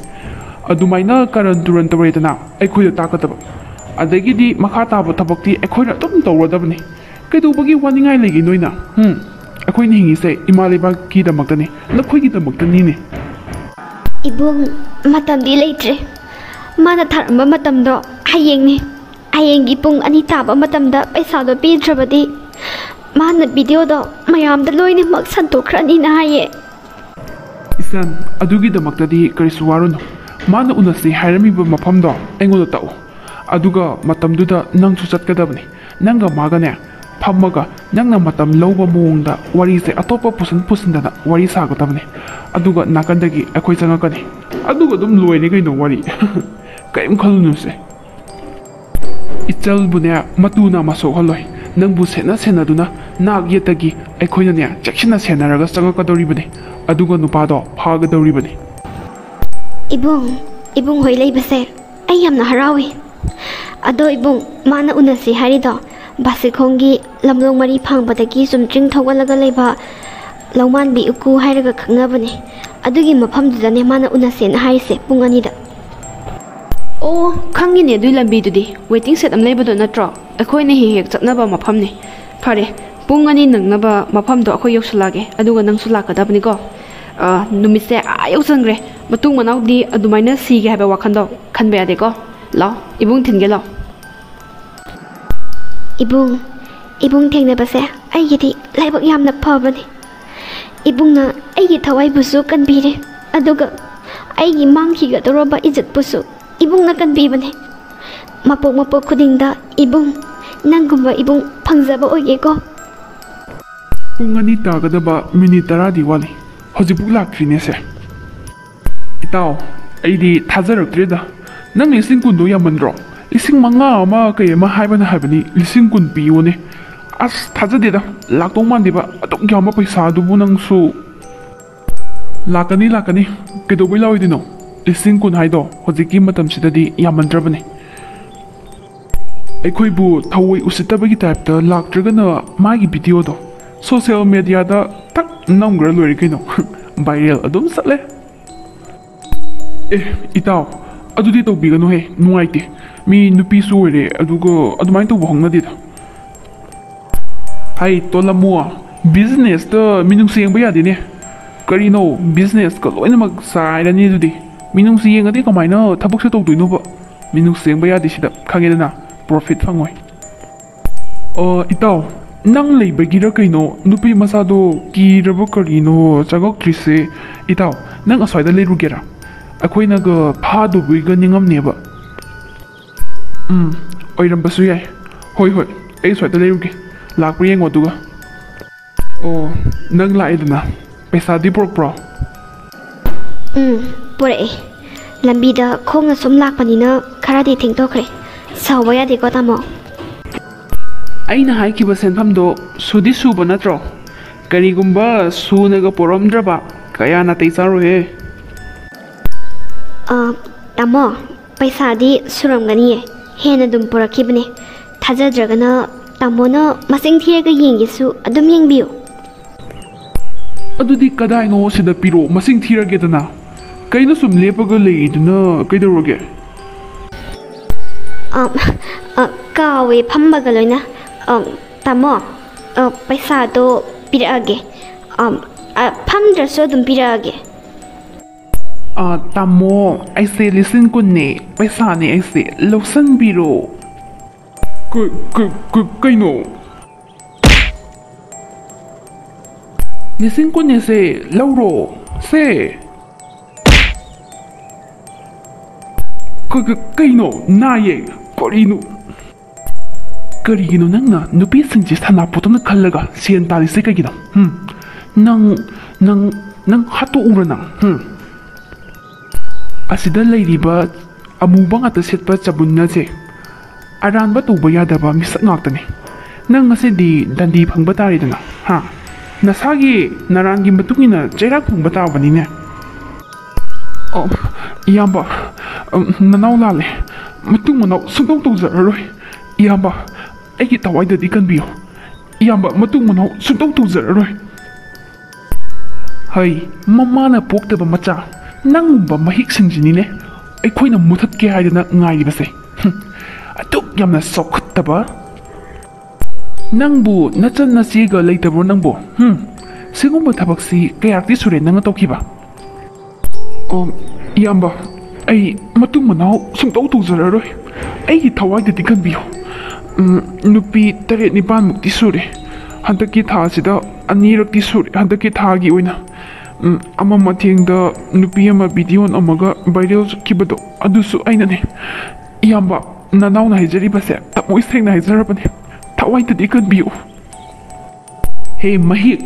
ꯑꯗꯨꯃꯥꯏꯅ ꯀꯔꯟ ꯇꯨꯔꯟ ꯇꯧꯔꯦꯗꯅ ꯑꯩꯈꯣꯏꯗ ꯇꯥꯛꯀꯗꯕ꯫ ꯑꯗꯒꯤꯗꯤ ꯃꯈꯥ ꯇꯥꯕ ꯊꯕꯛꯇꯤ ꯑꯩꯈꯣꯏꯅ ꯑꯗꯨꯝ ꯇꯧꯔꯗꯕꯅꯤ꯫ ꯀꯩꯗꯧꯕꯒꯤ ꯋꯥꯅꯤꯡꯉꯥꯏ ꯂꯩꯒꯦ ꯅꯣꯏꯅ? ꯍꯨꯝ? ꯑꯩꯈꯣꯏꯅ ꯍꯤꯡꯉꯤꯁꯦ ꯏꯃꯥ ꯂꯩꯕꯥꯛꯀꯤꯗꯃꯛꯇꯅꯤ, ꯅꯈꯣꯏꯒꯤꯗꯃꯛꯇꯅꯤꯅꯦ꯫ ꯏꯕꯨꯡ, ꯃꯇꯝꯗꯤ ꯂꯩꯇ꯭ꯔꯦ꯫ ꯃꯥꯅ ꯊꯥꯔꯝꯕ ꯃꯇꯝꯗꯣ ꯍꯌꯦꯡꯅꯤ꯫ ꯍꯌꯦꯡꯒꯤ ꯄꯨꯡ ꯑꯅꯤ ꯇꯥꯕ ꯃꯇꯝꯗ ꯄꯩꯁꯥꯗꯣ ꯄꯤꯗ꯭ꯔꯕꯗꯤ ꯃꯥꯅ videoꯗꯣ ꯃꯌꯥꯝꯗ ꯂꯣꯏꯅꯃꯛ ꯁꯟꯗꯣꯛꯈ꯭ꯔꯅꯤꯅ ꯍꯥꯏꯌꯦ꯫ ꯏꯆꯟ, ꯑꯗꯨꯒꯤꯗꯃꯛꯇꯗꯤ ꯀꯔꯤꯁꯨ ꯋꯥꯔꯨꯅꯨ꯫ ꯃꯥꯅ ꯎꯅꯁꯤ ꯍꯥꯏꯔꯝꯃꯤꯕ ꯃꯐꯝꯗꯣ ꯑꯩꯉꯣꯟꯗ ꯇꯥꯛꯎ꯫ ꯑꯗꯨꯒ ꯃꯇꯝꯗꯨꯗ ꯅꯪꯁꯨ ꯆꯠꯀꯗꯕꯅꯤ꯫ ꯅꯪꯒ ꯃꯥꯒꯅꯦ ꯐꯝꯃꯒ ꯅꯪꯅ ꯃꯇꯝ ꯂꯧꯕ ꯃꯑꯣꯡꯗ ꯋꯥꯔꯤꯁꯦ ꯑꯇꯣꯞꯄ ꯄꯨꯁꯤꯟ ꯄꯨꯁꯤꯟꯗꯅ ꯋꯥꯔꯤ ꯁꯥꯒꯗꯕꯅꯤ꯫ ꯑꯗꯨꯒ ꯅꯥꯀꯟꯗꯒꯤ ꯑꯩꯈꯣꯏ ꯆꯪꯉꯛꯀꯅꯤ꯫ ꯑꯗꯨꯒ ꯑꯗꯨꯝ ꯂꯣꯏꯔꯦ ꯀꯩꯅꯣ ꯋꯥꯔꯤ꯫ ꯀꯔꯤꯝ ꯈꯜꯂꯨꯅꯨꯁꯦ꯫ ꯏꯆꯜꯕꯨꯅꯦ ꯃꯇꯨꯅ ꯑꯃ ꯁꯣꯛꯍꯜꯂꯣꯏ꯫ ꯅꯪꯕꯨ ꯁꯦꯟꯅ ꯁꯦꯟꯅꯗꯨꯅ ꯅꯥꯛ ꯌꯦꯠꯇꯒꯤ ꯑꯩꯈꯣꯏꯅꯅꯦ ꯆꯦꯛꯁꯤꯟꯅ ꯁꯦꯟꯅꯔꯒ ꯆꯪꯉꯛꯀꯗꯧꯔꯤꯕꯅꯤ꯫ ꯑꯗꯨꯒ ꯅꯨꯄꯥꯗꯣ ꯐꯥꯒꯗꯧꯔꯤꯕꯅꯤ꯫ ꯏꯕꯨꯡ, ꯏꯕꯨꯡ ꯍꯣꯏ ꯂꯩꯕꯁꯦ ꯑꯩ ꯌꯥꯝꯅ ꯍꯔꯥꯎꯏ꯫ ꯑꯗꯣ ꯏꯕꯨꯡ, ꯃꯥꯅ ꯎꯅꯁꯤ ꯍꯥꯏꯔꯤꯗꯣ ꯕꯥꯁꯤꯈꯣꯡꯒꯤ ꯂꯝꯂꯣꯡ ꯃꯔꯤ ꯐꯥꯡꯕꯗꯒꯤ ꯆꯨꯝꯗ꯭ꯔꯤꯡ ꯊꯧꯒꯠꯂꯒ ꯂꯩꯕ ꯂꯧꯃꯥꯟꯕꯤ ꯎꯀꯨ ꯍꯥꯏꯔꯒ ꯈꯪꯅꯕꯅꯦ꯫ ꯑꯗꯨꯒꯤ ꯃꯐꯝꯗꯨꯗꯅꯦ ꯃꯥꯅ ꯎꯅꯁꯦꯅ ꯍꯥꯏꯔꯤꯁꯦ ꯄꯨꯡ ꯑꯅꯤꯗ꯫ ꯑꯣ, ꯈꯪꯉꯤꯅꯦ ꯑꯗꯨꯏ ꯂꯝꯕꯤꯗꯨꯗꯤ꯫ Waiting shed ꯑꯃ ꯂꯩꯕꯗꯣ ꯅꯠꯇ꯭ꯔꯣ? ꯑꯩꯈꯣꯏꯅ ꯍꯦꯛ ꯍꯦꯛ ꯆꯠꯅꯕ ꯃꯐꯝꯅꯦ꯫ ꯐꯔꯦ, ꯄꯨꯡ ꯑꯅꯤ ꯅꯪꯅꯕ ꯃꯐꯝꯗꯣ ꯑꯩꯈꯣꯏ ꯌꯧꯁꯜꯂꯛꯑꯒꯦ, ꯑꯗꯨꯒ ꯅꯪꯁꯨ ꯂꯥꯛꯀꯗꯕꯅꯤꯀꯣ꯫ ꯑ, ꯅꯨꯃꯤꯠꯁꯦ ꯑꯥ ꯌꯧꯁꯟꯈ꯭ꯔꯦ꯫ ꯃꯇꯨꯡ ꯃꯅꯥꯎꯗꯤ ꯑꯗꯨꯃꯥꯏꯅ ꯁꯤꯒꯦ ꯍꯥꯏꯕ ꯋꯥꯈꯜꯗꯣ ꯈꯟꯕ ꯌꯥꯗꯦꯀꯣ꯫ ꯂꯥꯛꯑꯣ, ꯏꯕꯨꯡ ꯊꯤꯟꯒꯦ ꯂꯥꯛꯑꯣ꯫ ꯏꯕꯨꯡ, ꯏꯕꯨꯡ ꯊꯦꯡꯅꯕꯁꯦ ꯑꯩꯒꯤꯗꯤ ꯂꯥꯏꯕꯛ ꯌꯥꯝꯅ ꯐꯕꯅꯤ꯫ ꯏꯕꯨꯡꯅ ꯑꯩꯒꯤ ꯊꯋꯥꯏꯕꯨꯁꯨ ꯀꯟꯕꯤꯔꯦ, ꯑꯗꯨꯒ ꯑꯩꯒꯤ ꯃꯥꯡꯈꯤꯒꯗꯧꯔꯕ ꯏꯖꯠꯄꯨꯁꯨ ꯏꯕꯨꯡꯅ ꯀꯟꯕꯤꯕꯅꯦ꯫ ꯃꯄꯣꯛ ꯃꯄꯣꯛ ꯈꯨꯗꯤꯡꯗ ꯏꯕꯨꯡ, ꯅꯪꯒꯨꯝꯕ ꯏꯕꯨꯡ ꯐꯪꯖꯕ ꯑꯣꯏꯒꯦꯀꯣ꯫ ꯄꯨꯡ ꯑꯅꯤ ꯇꯥꯒꯗꯕ ꯃꯤꯅꯤꯠ ꯇꯔꯥꯗꯤ ꯋꯥꯠꯂꯤ꯫ ꯍꯧꯖꯤꯛꯐꯥꯎ ꯂꯥꯛꯇ꯭ꯔꯤꯅꯦ ꯁꯦ꯫ ꯏꯇꯥꯎ, ꯑꯩꯗꯤ ꯊꯥꯖꯔꯛꯇ꯭ꯔꯦꯗ꯫ ꯅꯪ ꯂꯤꯁꯤꯡ ꯀꯨꯟꯗꯣ ꯌꯥꯝꯃꯟꯗ꯭ꯔꯣ? ꯂꯤꯁꯤꯡ ꯃꯉꯥ ꯑꯃ ꯀꯩ ꯑꯃ ꯍꯥꯏꯕꯅ ꯍꯥꯏꯕꯅꯤ, ꯂꯤꯁꯤꯡ ꯀꯨꯟ ꯄꯤꯌꯣꯅꯦ꯫ ꯑꯁ, ꯊꯥꯖꯗꯦꯗ, ꯂꯥꯛꯇꯧ ꯃꯥꯟꯗꯦꯕ, ꯑꯗꯨꯛ ꯌꯥꯝꯕ ꯄꯩꯁꯥꯗꯨꯕꯨ ꯅꯪꯁꯨ꯫ ꯂꯥꯛꯀꯅꯤ, ꯂꯥꯛꯀꯅꯤ, ꯀꯩꯗꯧꯕꯩ ꯂꯥꯛꯑꯣꯏꯗꯣꯏꯅꯣ? ꯂꯤꯁꯤꯡ ꯀꯨꯟ ꯍꯥꯏꯗꯣ ꯍꯧꯖꯤꯛꯀꯤ ꯃꯇꯝꯁꯤꯗꯗꯤ ꯌꯥꯝꯃꯟꯗ꯭ꯔꯕꯅꯤ꯫ ꯑꯩꯈꯣꯏꯕꯨ ꯊꯑꯣꯏ ꯎꯁꯤꯠꯇꯕꯒꯤ typeꯇ ꯂꯥꯛꯇ꯭ꯔꯒꯅ ꯃꯥꯒꯤ videoꯗꯣ social mediaꯗ ꯇꯛ ꯅꯝꯈ꯭ꯔ ꯂꯣꯏꯔꯦ ꯀꯩꯅꯣ꯫ Viral ꯑꯗꯨꯝ ꯆꯠꯂꯦ꯫ ꯑꯦ, ꯏꯇꯥꯎ, ꯑꯗꯨꯗꯤ ꯇꯧꯕꯤꯒꯅꯨꯍꯦ, ꯅꯨꯡꯉꯥꯏꯇꯦ꯫ ꯃꯤ ꯅꯨꯄꯤꯁꯨ ꯑꯣꯏꯔꯦ, ꯑꯗꯨꯒ ꯑꯗꯨꯃꯥꯏꯅ ꯇꯧꯕ ꯍꯧꯅꯗꯦꯗ꯫ ꯍꯥꯏ ꯇꯣꯂꯝꯃꯨ, businessꯇ ꯃꯤꯅꯨꯡꯁꯤ ꯌꯦꯡꯕ ꯌꯥꯗꯦꯅꯦ꯫ ꯀꯔꯤꯅꯣ, businessꯀ ꯂꯣꯏꯅꯃꯛ ꯆꯥꯏꯔꯅꯤ ꯑꯗꯨꯗꯤ꯫ ꯃꯤꯅꯨꯡꯁꯤ ꯌꯦꯡꯉꯗꯤ ꯀꯃꯥꯏꯅ ꯊꯕꯛꯁꯦ ꯇꯧꯗꯣꯏꯅꯣꯕ? ꯃꯤꯅꯨꯡꯁꯤ ꯌꯦꯡꯕ ꯌꯥꯗꯦ ꯁꯤꯗ, ꯈꯪꯉꯦꯗꯅ, profit ꯐꯪꯉꯣꯏ꯫ ꯑꯣ, ꯏꯇꯥꯎ, ꯅꯪ ꯂꯩꯕꯒꯤꯔ ꯀꯩꯅꯣ ꯅꯨꯄꯤ ꯃꯆꯥꯗꯣ ꯀꯤꯔꯕ ꯀꯔꯤꯅꯣ ꯆꯪꯉꯛꯇ꯭ꯔꯤꯁꯦ? ꯏꯇꯥꯎ, ꯅꯪ ꯑꯁ꯭ꯋꯥꯏꯗ ꯂꯩꯔꯨꯒꯦꯔꯥ? ꯑꯩꯈꯣꯏꯅꯒ ꯐꯥꯗꯧꯕꯩꯒ ꯅꯤꯡꯉꯝꯅꯦꯕ꯫ ꯎꯝ, ꯑꯣꯏꯔꯝꯕꯁꯨ ꯌꯥꯏ꯫ ꯍꯣꯏ, ꯍꯣꯏ, ꯑꯩ ꯁ꯭ꯋꯥꯏꯗ ꯂꯩꯔꯨꯒꯦ꯫ ꯂꯥꯛꯄ꯭ꯔꯥ ꯌꯦꯡꯉꯣ ꯑꯗꯨꯒ꯫ ꯑꯣ, ꯅꯪ ꯂꯥꯛꯑꯦꯗꯅ꯫ ꯄꯩꯁꯥꯗꯤ ꯄꯨꯔꯛꯄ꯭ꯔꯣ? ꯎꯝ, ꯄꯨꯔꯛꯑꯦ꯫ ꯂꯝꯕꯤꯗ ꯈꯣꯡꯅ ꯁꯨꯝ ꯂꯥꯛꯄꯅꯤꯅ ꯈꯔꯗꯤ ꯊꯦꯡꯗꯣꯛꯈ꯭ꯔꯦ꯫ ꯁꯥꯎꯕ ꯌꯥꯗꯦꯀꯣ, ꯇꯥꯃꯣ꯫ ꯑꯩꯅ ꯍꯥꯏꯈꯤꯕ ꯁꯦꯟꯐꯝꯗꯣ ꯁꯨꯗꯤ ꯁꯨꯕ ꯅꯠꯇ꯭ꯔꯣ? ꯀꯔꯤꯒꯨꯝꯕ ꯁꯨꯅꯒ ꯄꯨꯔꯛꯑꯝꯗ꯭ꯔꯕ, ꯀꯌꯥ ꯅꯥꯇꯩ ꯆꯥꯔꯣꯏꯍꯦ꯫ ꯑ, ꯇꯥꯃꯣ, ꯄꯩꯁꯥꯗꯤ ꯁꯨꯔꯝꯒꯅꯤꯌꯦ꯫ ꯍꯦꯟꯅ ꯑꯗꯨꯝ ꯄꯨꯔꯛꯈꯤꯕꯅꯦ꯫ ꯊꯥꯖꯗ꯭ꯔꯒꯅ ꯇꯥꯃꯣꯅ ꯃꯁꯤꯡ ꯊꯤꯔꯒ ꯌꯦꯡꯒꯦꯁꯨ ꯑꯗꯨꯝ ꯌꯦꯡꯕꯤꯌꯨ꯫ ꯑꯗꯨꯗꯤ ꯀꯗꯥꯏꯅꯣ ꯁꯤꯗ ꯄꯤꯔꯛꯑꯣ, ꯃꯁꯤꯡ ꯊꯤꯔꯒꯦꯗꯅ꯫ ꯀꯩꯅꯣ ꯁꯨꯝ ꯂꯦꯞꯄꯒ ꯂꯩꯔꯤꯗꯨꯅ ꯀꯩꯗꯧꯔꯒꯦ? ꯑ, ꯑ, ꯀꯥꯎꯋꯦ ꯐꯝꯕꯒ ꯂꯣꯏꯅ꯫ ꯑ, ꯇꯥꯃꯣ, ꯑ, ꯄꯩꯁꯥꯗꯣ ꯄꯤꯔꯛꯑꯒꯦ꯫ ꯑ, ꯑ, ꯐꯝꯗ꯭ꯔꯁꯨ ꯑꯗꯨꯝ ꯄꯤꯔꯛꯑꯒꯦ꯫ ꯑ, ꯇꯥꯃꯣ, ꯑꯩꯁꯦ ꯂꯤꯁꯤꯡ ꯀꯨꯟꯅꯦ, ꯄꯩꯁꯥꯅꯦ ꯑꯩꯁꯦ, ꯂꯧꯁꯟꯕꯤꯔꯣ꯫ ꯀ-, ꯀ-, ꯀ-, ꯀꯩꯅꯣ? ꯂꯤꯁꯤꯡ ꯀꯨꯟꯅꯦ ꯁꯦ, ꯂꯧꯔꯣ, ꯁꯦ꯫ ꯀ-, ꯀ-, ꯀꯩꯅꯣ? ꯅꯥꯏꯌꯦ꯫ ꯀꯔꯤꯅꯣ? ꯀꯔꯤꯒꯤꯅꯣ ꯅꯪꯅ ꯅꯨꯄꯤꯁꯤꯡꯁꯦ ꯁꯅꯥꯄꯣꯠꯇꯧꯅ ꯈꯜꯂꯒ ꯁꯦꯟ ꯇꯥꯜꯂꯤꯁꯦ ꯀꯩꯒꯤꯅꯣ? ꯍꯨꯝ? ꯅꯪ, ꯅꯪ, ꯅꯪ ꯍꯥꯠꯇꯣꯛꯎꯔ ꯅꯪ? ꯍꯨꯝ? ꯑꯁꯤꯗ ꯂꯩꯔꯤꯕ ꯑꯃꯨꯕ ꯉꯥꯛꯇ ꯁꯦꯠꯄ ꯆꯕꯨꯟ ꯑꯁꯦ ꯑꯔꯥꯟꯕ ꯇꯧꯕ ꯌꯥꯗꯕ ꯃꯤꯁꯛ ꯉꯥꯛꯇꯅꯤ꯫ ꯅꯪ ꯉꯁꯤꯗꯤ ꯗꯟꯗꯤ ꯐꯪꯕ ꯇꯥꯔꯦꯗꯅ, ꯍꯥ? ꯅꯁꯥꯒꯤ ꯅꯔꯥꯟꯒꯤ ꯃꯇꯨꯡ ꯏꯟꯅ ꯆꯩꯔꯥꯛ ꯐꯪꯕ ꯇꯥꯕꯅꯤꯅꯦ꯫ ꯑꯣ, ꯏꯌꯥꯝꯕ, ꯎꯝ, ꯅꯅꯥꯎ ꯂꯥꯜꯂꯦ꯫ ꯃꯇꯨꯡ ꯃꯅꯥꯎ ꯁꯨꯡꯇꯧ ꯇꯧꯖꯔꯔꯣꯏ꯫ ꯏꯌꯥꯝꯕ, ꯑꯩꯒꯤ ꯊꯋꯥꯏꯗꯗꯤ ꯀꯟꯕꯤꯌꯨ꯫ ꯏꯌꯥꯝꯕ, ꯃꯇꯨꯡ ꯃꯅꯥꯎ ꯁꯨꯡꯇꯧ ꯇꯧꯖꯔꯔꯣꯏ꯫ ꯍꯩ, ꯃꯃꯥꯅ ꯄꯣꯛꯇꯕ ꯃꯆꯥ, ꯅꯪꯒꯨꯝꯕ ꯃꯍꯤꯛꯁꯤꯡꯁꯤꯅꯤꯅꯦ ꯑꯩꯈꯣꯏꯅ ꯃꯨꯊꯠꯀꯦ ꯍꯥꯏꯗꯅ ꯉꯥꯏꯔꯤꯕꯁꯦ꯫ ꯍꯨꯝ, ꯑꯗꯨꯛ ꯌꯥꯝꯅ ꯆꯥꯎꯈꯠꯇꯕ꯫ ꯅꯪꯕꯨ ꯅꯆꯟ ꯅꯆꯦꯒ ꯂꯩꯇꯕ꯭ꯔꯣ ꯅꯪꯕꯨ? ꯍꯨꯝ, ꯁꯤꯒꯨꯝꯕ ꯊꯕꯛꯁꯤ ꯀꯌꯥꯔꯛꯇꯤ ꯁꯨꯔꯦ ꯅꯪꯅ ꯇꯧꯈꯤꯕ? ꯑꯣ, ꯏꯌꯥꯝꯕ, ꯑꯩ ꯃꯇꯨꯡ ꯃꯅꯥꯎ ꯁꯨꯡꯇꯧ ꯇꯧꯖꯔꯔꯣꯏ꯫ ꯑꯩꯒꯤ ꯊꯋꯥꯏꯗꯗꯤ ꯀꯟꯕꯤꯌꯨ꯫ ꯎꯝ, ꯅꯨꯄꯤ ꯇꯔꯦꯠ ꯅꯤꯄꯥꯟꯃꯨꯛꯇꯤ ꯁꯨꯔꯦ꯫ ꯍꯟꯗꯛꯀꯤ ꯊꯥꯁꯤꯗ ꯑꯅꯤꯔꯛꯇꯤ ꯁꯨꯔꯦ, ꯍꯟꯗꯛꯀꯤ ꯊꯥꯒꯤ ꯑꯣꯏꯅ꯫ ꯎꯝ, ꯑꯃ ꯃꯊꯦꯡꯗ ꯅꯨꯄꯤ ꯑꯃ ꯚꯤꯗꯤꯑꯣ ꯅꯝꯃꯒ ꯚꯥꯏꯔꯦꯜ ꯆꯠꯈꯤꯕꯗꯣ, ꯑꯗꯨꯁꯨ ꯑꯩꯅꯅꯦ꯫ ꯏꯌꯥꯝꯕ, ꯅꯅꯥꯎꯅ ꯍꯥꯏꯖꯔꯤꯕꯁꯦ ꯊꯃꯣꯏ ꯁꯦꯡꯅ ꯍꯥꯏꯖꯔꯕꯅꯦ꯫ ꯊꯋꯥꯏꯗꯗꯤ ꯀꯟꯕꯤꯌꯨ꯫ ꯍꯦ ꯃꯍꯤꯛ,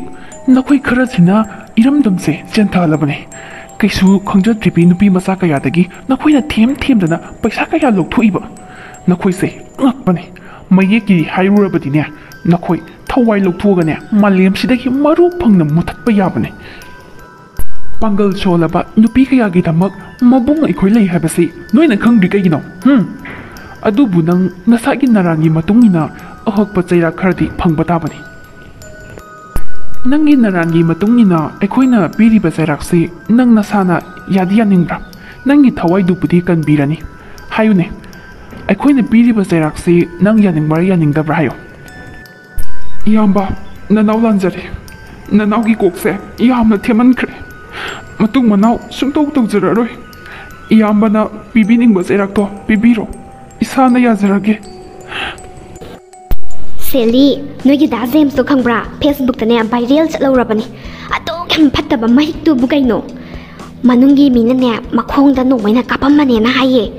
ꯅꯈꯣꯏ ꯈꯔꯁꯤꯅ ꯏꯔꯝꯗꯝꯁꯦ ꯆꯦꯟꯊꯍꯜꯂꯕꯅꯦ꯫ ꯀꯩꯁꯨ ꯈꯪꯖꯗ꯭ꯔꯤꯕꯤ ꯅꯨꯄꯤ ꯃꯆꯥ ꯀꯌꯥꯗꯒꯤ ꯅꯈꯣꯏꯅ ꯊꯦꯝ ꯊꯦꯝꯗꯅ ꯄꯩꯁꯥ ꯀꯌꯥ ꯂꯧꯊꯣꯛꯏꯕ? ꯅꯈꯣꯏꯁꯦ ꯑꯉꯛꯄꯅꯦ꯫ ꯃꯌꯦꯛꯀꯤ ꯍꯥꯏꯔꯨꯔꯕꯗꯤꯅꯦ, ꯅꯈꯣꯏ ꯊꯋꯥꯏ ꯂꯧꯊꯣꯛꯑꯒꯅꯦ, ꯃꯥꯂꯦꯝꯁꯤꯗꯒꯤ ꯃꯔꯨ ꯐꯪꯅ ꯃꯨꯊꯠꯄ ꯌꯥꯕꯅꯦ꯫ ꯄꯥꯡꯒꯜ ꯁꯣꯜꯂꯕ ꯅꯨꯄꯤ ꯀꯌꯥꯒꯤꯗꯃꯛ ꯃꯕꯨꯡ ꯑꯩꯈꯣꯏ ꯂꯩ ꯍꯥꯏꯕꯁꯤ ꯅꯣꯏꯅ ꯈꯪꯗ꯭ꯔꯤ ꯀꯩꯒꯤꯅꯣ? ꯍꯨꯝ? ꯑꯗꯨꯕꯨ ꯅꯪ ꯅꯁꯥꯒꯤ ꯅꯔꯥꯟꯒꯤ ꯃꯇꯨꯡ ꯏꯟꯅ ꯑꯍꯛꯄ ꯆꯩꯔꯥꯛ ꯈꯔꯗꯤ ꯐꯪꯕ ꯇꯥꯕꯅꯤ꯫ ꯅꯪꯒꯤ ꯅꯔꯥꯟꯒꯤ ꯃꯇꯨꯡ ꯏꯟꯅ ꯑꯩꯈꯣꯏꯅ ꯄꯤꯔꯤꯕ ꯆꯩꯔꯥꯛꯁꯤ ꯅꯪ ꯅꯁꯥꯅ ꯌꯥꯗꯤ ꯌꯥꯅꯤꯡꯕ꯭ꯔꯥ? ꯅꯪꯒꯤ ꯊꯋꯥꯏꯗꯨꯕꯨꯗꯤ ꯀꯟꯕꯤꯔꯅꯤ꯫ ꯍꯥꯏꯌꯨꯅꯦ, ꯑꯩꯈꯣꯏꯅ ꯄꯤꯔꯤꯕ ꯆꯩꯔꯥꯛꯁꯤ ꯅꯪ ꯌꯥꯅꯤꯡꯕ꯭ꯔꯥ ꯌꯥꯅꯤꯡꯗꯕ꯭ꯔꯥ ꯍꯥꯏꯌꯨ꯫ ꯏꯌꯥꯝꯕ, ꯅꯅꯥꯎ ꯂꯥꯟꯖꯔꯦ꯫ ꯅꯅꯥꯎꯒꯤ ꯀꯣꯛꯁꯦ ꯌꯥꯝꯅ ꯊꯦꯝꯃꯟꯈ꯭ꯔꯦ꯫ ꯃꯇꯨꯡ ꯃꯅꯥꯎ ꯁꯨꯡꯇꯧ ꯇꯧꯖꯔꯔꯣꯏ꯫ ꯏꯌꯥꯝꯕꯅ ꯄꯤꯕꯤꯅꯤꯡꯕ ꯆꯩꯔꯥꯛꯇꯣ ꯄꯤꯕꯤꯔꯣ꯫ ꯏꯁꯥꯅ ꯌꯥꯖꯔꯒꯦ꯫ ꯁꯦꯂꯤ, ꯅꯣꯏꯒꯤ ꯗꯥ ꯖꯦꯝꯁꯇꯣ ꯈꯪꯕ꯭ꯔꯥ? ꯐꯦꯁꯕꯨꯛꯇꯅꯦ ꯚꯥꯏꯔꯦꯜ ꯆꯠꯍꯧꯔꯕꯅꯤ꯫ ꯑꯗꯨꯛ ꯌꯥꯝ ꯐꯠꯇꯕ ꯃꯍꯤꯛꯇꯨꯕꯨ ꯀꯩꯅꯣ? ꯃꯅꯨꯡꯒꯤ ꯃꯤꯅꯅꯦ ꯃꯈꯣꯡꯗ ꯅꯣꯡꯃꯩꯅ ꯀꯥꯞꯄꯝꯕꯅꯦꯅ ꯍꯥꯏꯌꯦ꯫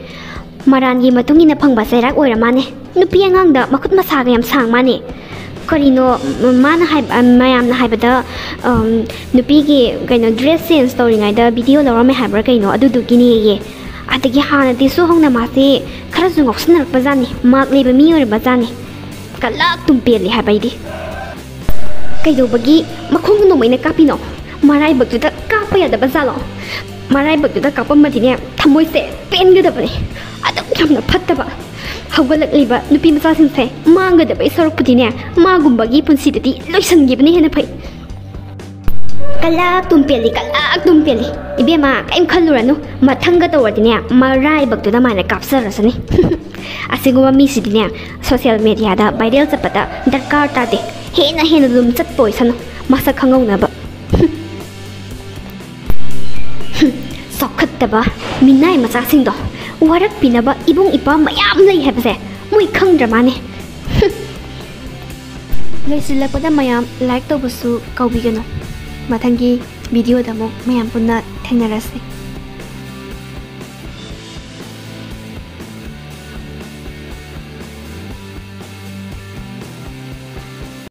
ꯃꯔꯥꯟꯒꯤ ꯃꯇꯨꯡ ꯏꯟꯅ ꯐꯪꯕ ꯆꯩꯔꯥꯛ ꯑꯣꯏꯔ ꯃꯥꯅꯦ꯫ ꯅꯨꯄꯤ ꯑꯉꯥꯡꯗ ꯃꯈꯨꯠ ꯃꯁꯥꯒ ꯌꯥꯝ ꯁꯥꯡ ꯃꯥꯅꯦ꯫ ꯀꯔꯤꯅꯣ, ꯃꯥꯅ ꯍꯥꯏ-, ꯃꯌꯥꯝꯅ ꯍꯥꯏꯕꯗ, ꯎꯝ, ꯅꯨꯄꯤꯒꯤ ꯀꯩꯅꯣ dress change ꯇꯧꯔꯤꯉꯩꯗ video ꯂꯧꯔꯝꯃꯦ ꯍꯥꯏꯕ꯭ꯔꯥ ꯀꯩꯅꯣ, ꯑꯗꯨꯗꯨꯒꯤꯅꯦꯌꯦ꯫ ꯑꯗꯒꯤ ꯍꯥꯟꯅꯗꯤꯁꯨ ꯍꯧꯅ ꯃꯥꯁꯦ ꯈꯔꯁꯨ ꯉꯥꯎꯁꯤꯟꯅꯔꯛꯄ ꯖꯥꯠꯅꯤ, ꯃꯥꯛ ꯂꯩꯕ ꯃꯤ ꯑꯣꯏꯔꯕ ꯖꯥꯠꯅꯤ꯫ ꯀꯂꯛ ꯇꯨꯝ ꯄꯦꯜꯂꯤ ꯍꯥꯏꯕ ꯑꯩꯗꯤ꯫ ꯀꯩꯗꯧꯕꯒꯤ ꯃꯈꯣꯡꯗ ꯅꯣꯡꯃꯩꯅ ꯀꯥꯞꯄꯤꯅꯣ? ꯃꯔꯥꯏꯕꯛꯇꯨꯗ ꯀꯥꯞꯄ ꯌꯥꯗꯕ ꯖꯥꯠꯂꯣ? ꯃꯔꯥꯏꯕꯛꯇꯨꯗ ꯀꯥꯞꯄꯝꯃꯗꯤꯅꯦ ꯊꯃꯣꯏꯁꯦ ꯄꯦꯟꯒꯗꯕꯅꯦ꯫ ꯑꯗꯨꯛ ꯌꯥꯝꯅ ꯐꯠꯇꯕ꯫ ꯍꯧꯒꯠꯂꯛꯂꯤꯕ ꯅꯨꯄꯤ ꯃꯆꯥꯁꯤꯡꯁꯦ ꯃꯥꯡꯒꯗꯕꯩ ꯁꯔꯨꯛꯄꯨꯗꯤꯅꯦ ꯃꯥꯒꯨꯝꯕꯒꯤ ꯄꯨꯟꯁꯤꯗꯗꯤ ꯂꯣꯏꯁꯤꯟꯈꯤꯕꯅ ꯍꯦꯟꯅ ꯐꯩ꯫ ꯀꯂꯛ ꯇꯨꯝ ꯄꯦꯜꯂꯤ, ꯀꯂꯛ ꯇꯨꯝ ꯄꯦꯜꯂꯤ꯫ ꯏꯕꯦꯝꯃ, ꯀꯩꯝ ꯈꯜꯂꯨꯔꯅꯨ, ꯃꯊꯪꯒ ꯇꯧꯔꯗꯤꯅꯦ ꯃꯔꯥꯏꯕꯛꯇꯨꯗ ꯃꯥꯏꯅ ꯀꯥꯞꯆꯔꯁꯅꯤ꯫ ꯑꯁꯤꯒꯨꯝꯕ ꯃꯤꯁꯤꯗꯤꯅꯦ social mediaꯗ viral ꯆꯠꯄꯗ ꯗꯔꯀꯥꯔ ꯇꯥꯗꯦ꯫ ꯍꯦꯟꯅ ꯍꯦꯟꯅ ꯑꯗꯨꯝ ꯆꯠꯄ ꯑꯣꯏꯁꯅꯨ, ꯃꯁꯛ ꯈꯪꯍꯧꯅꯕ꯫ ꯆꯥꯎꯈꯠꯇꯕ ꯃꯤꯅꯥꯏ ꯃꯆꯥꯁꯤꯡꯗꯣ ꯋꯥꯔꯛꯄꯤꯅꯕ ꯏꯕꯨꯡ ꯏꯄ꯭ꯋꯥ ꯃꯌꯥꯝ ꯂꯩ ꯍꯥꯏꯕꯁꯦ ꯃꯣꯏ ꯈꯪꯗ꯭ꯔ ꯃꯥꯅꯦ꯫ ꯂꯣꯏꯁꯤꯜꯂꯛꯄꯗ ꯃꯌꯥꯝ like ꯇꯧꯕꯁꯨ ꯀꯥꯎꯕꯤꯒꯅꯨ꯫ ꯃꯊꯪꯒꯤ videoꯗ ꯑꯃꯨꯛ ꯃꯌꯥꯝ ꯄꯨꯟꯅ ꯊꯦꯡꯅꯔꯁꯤ꯫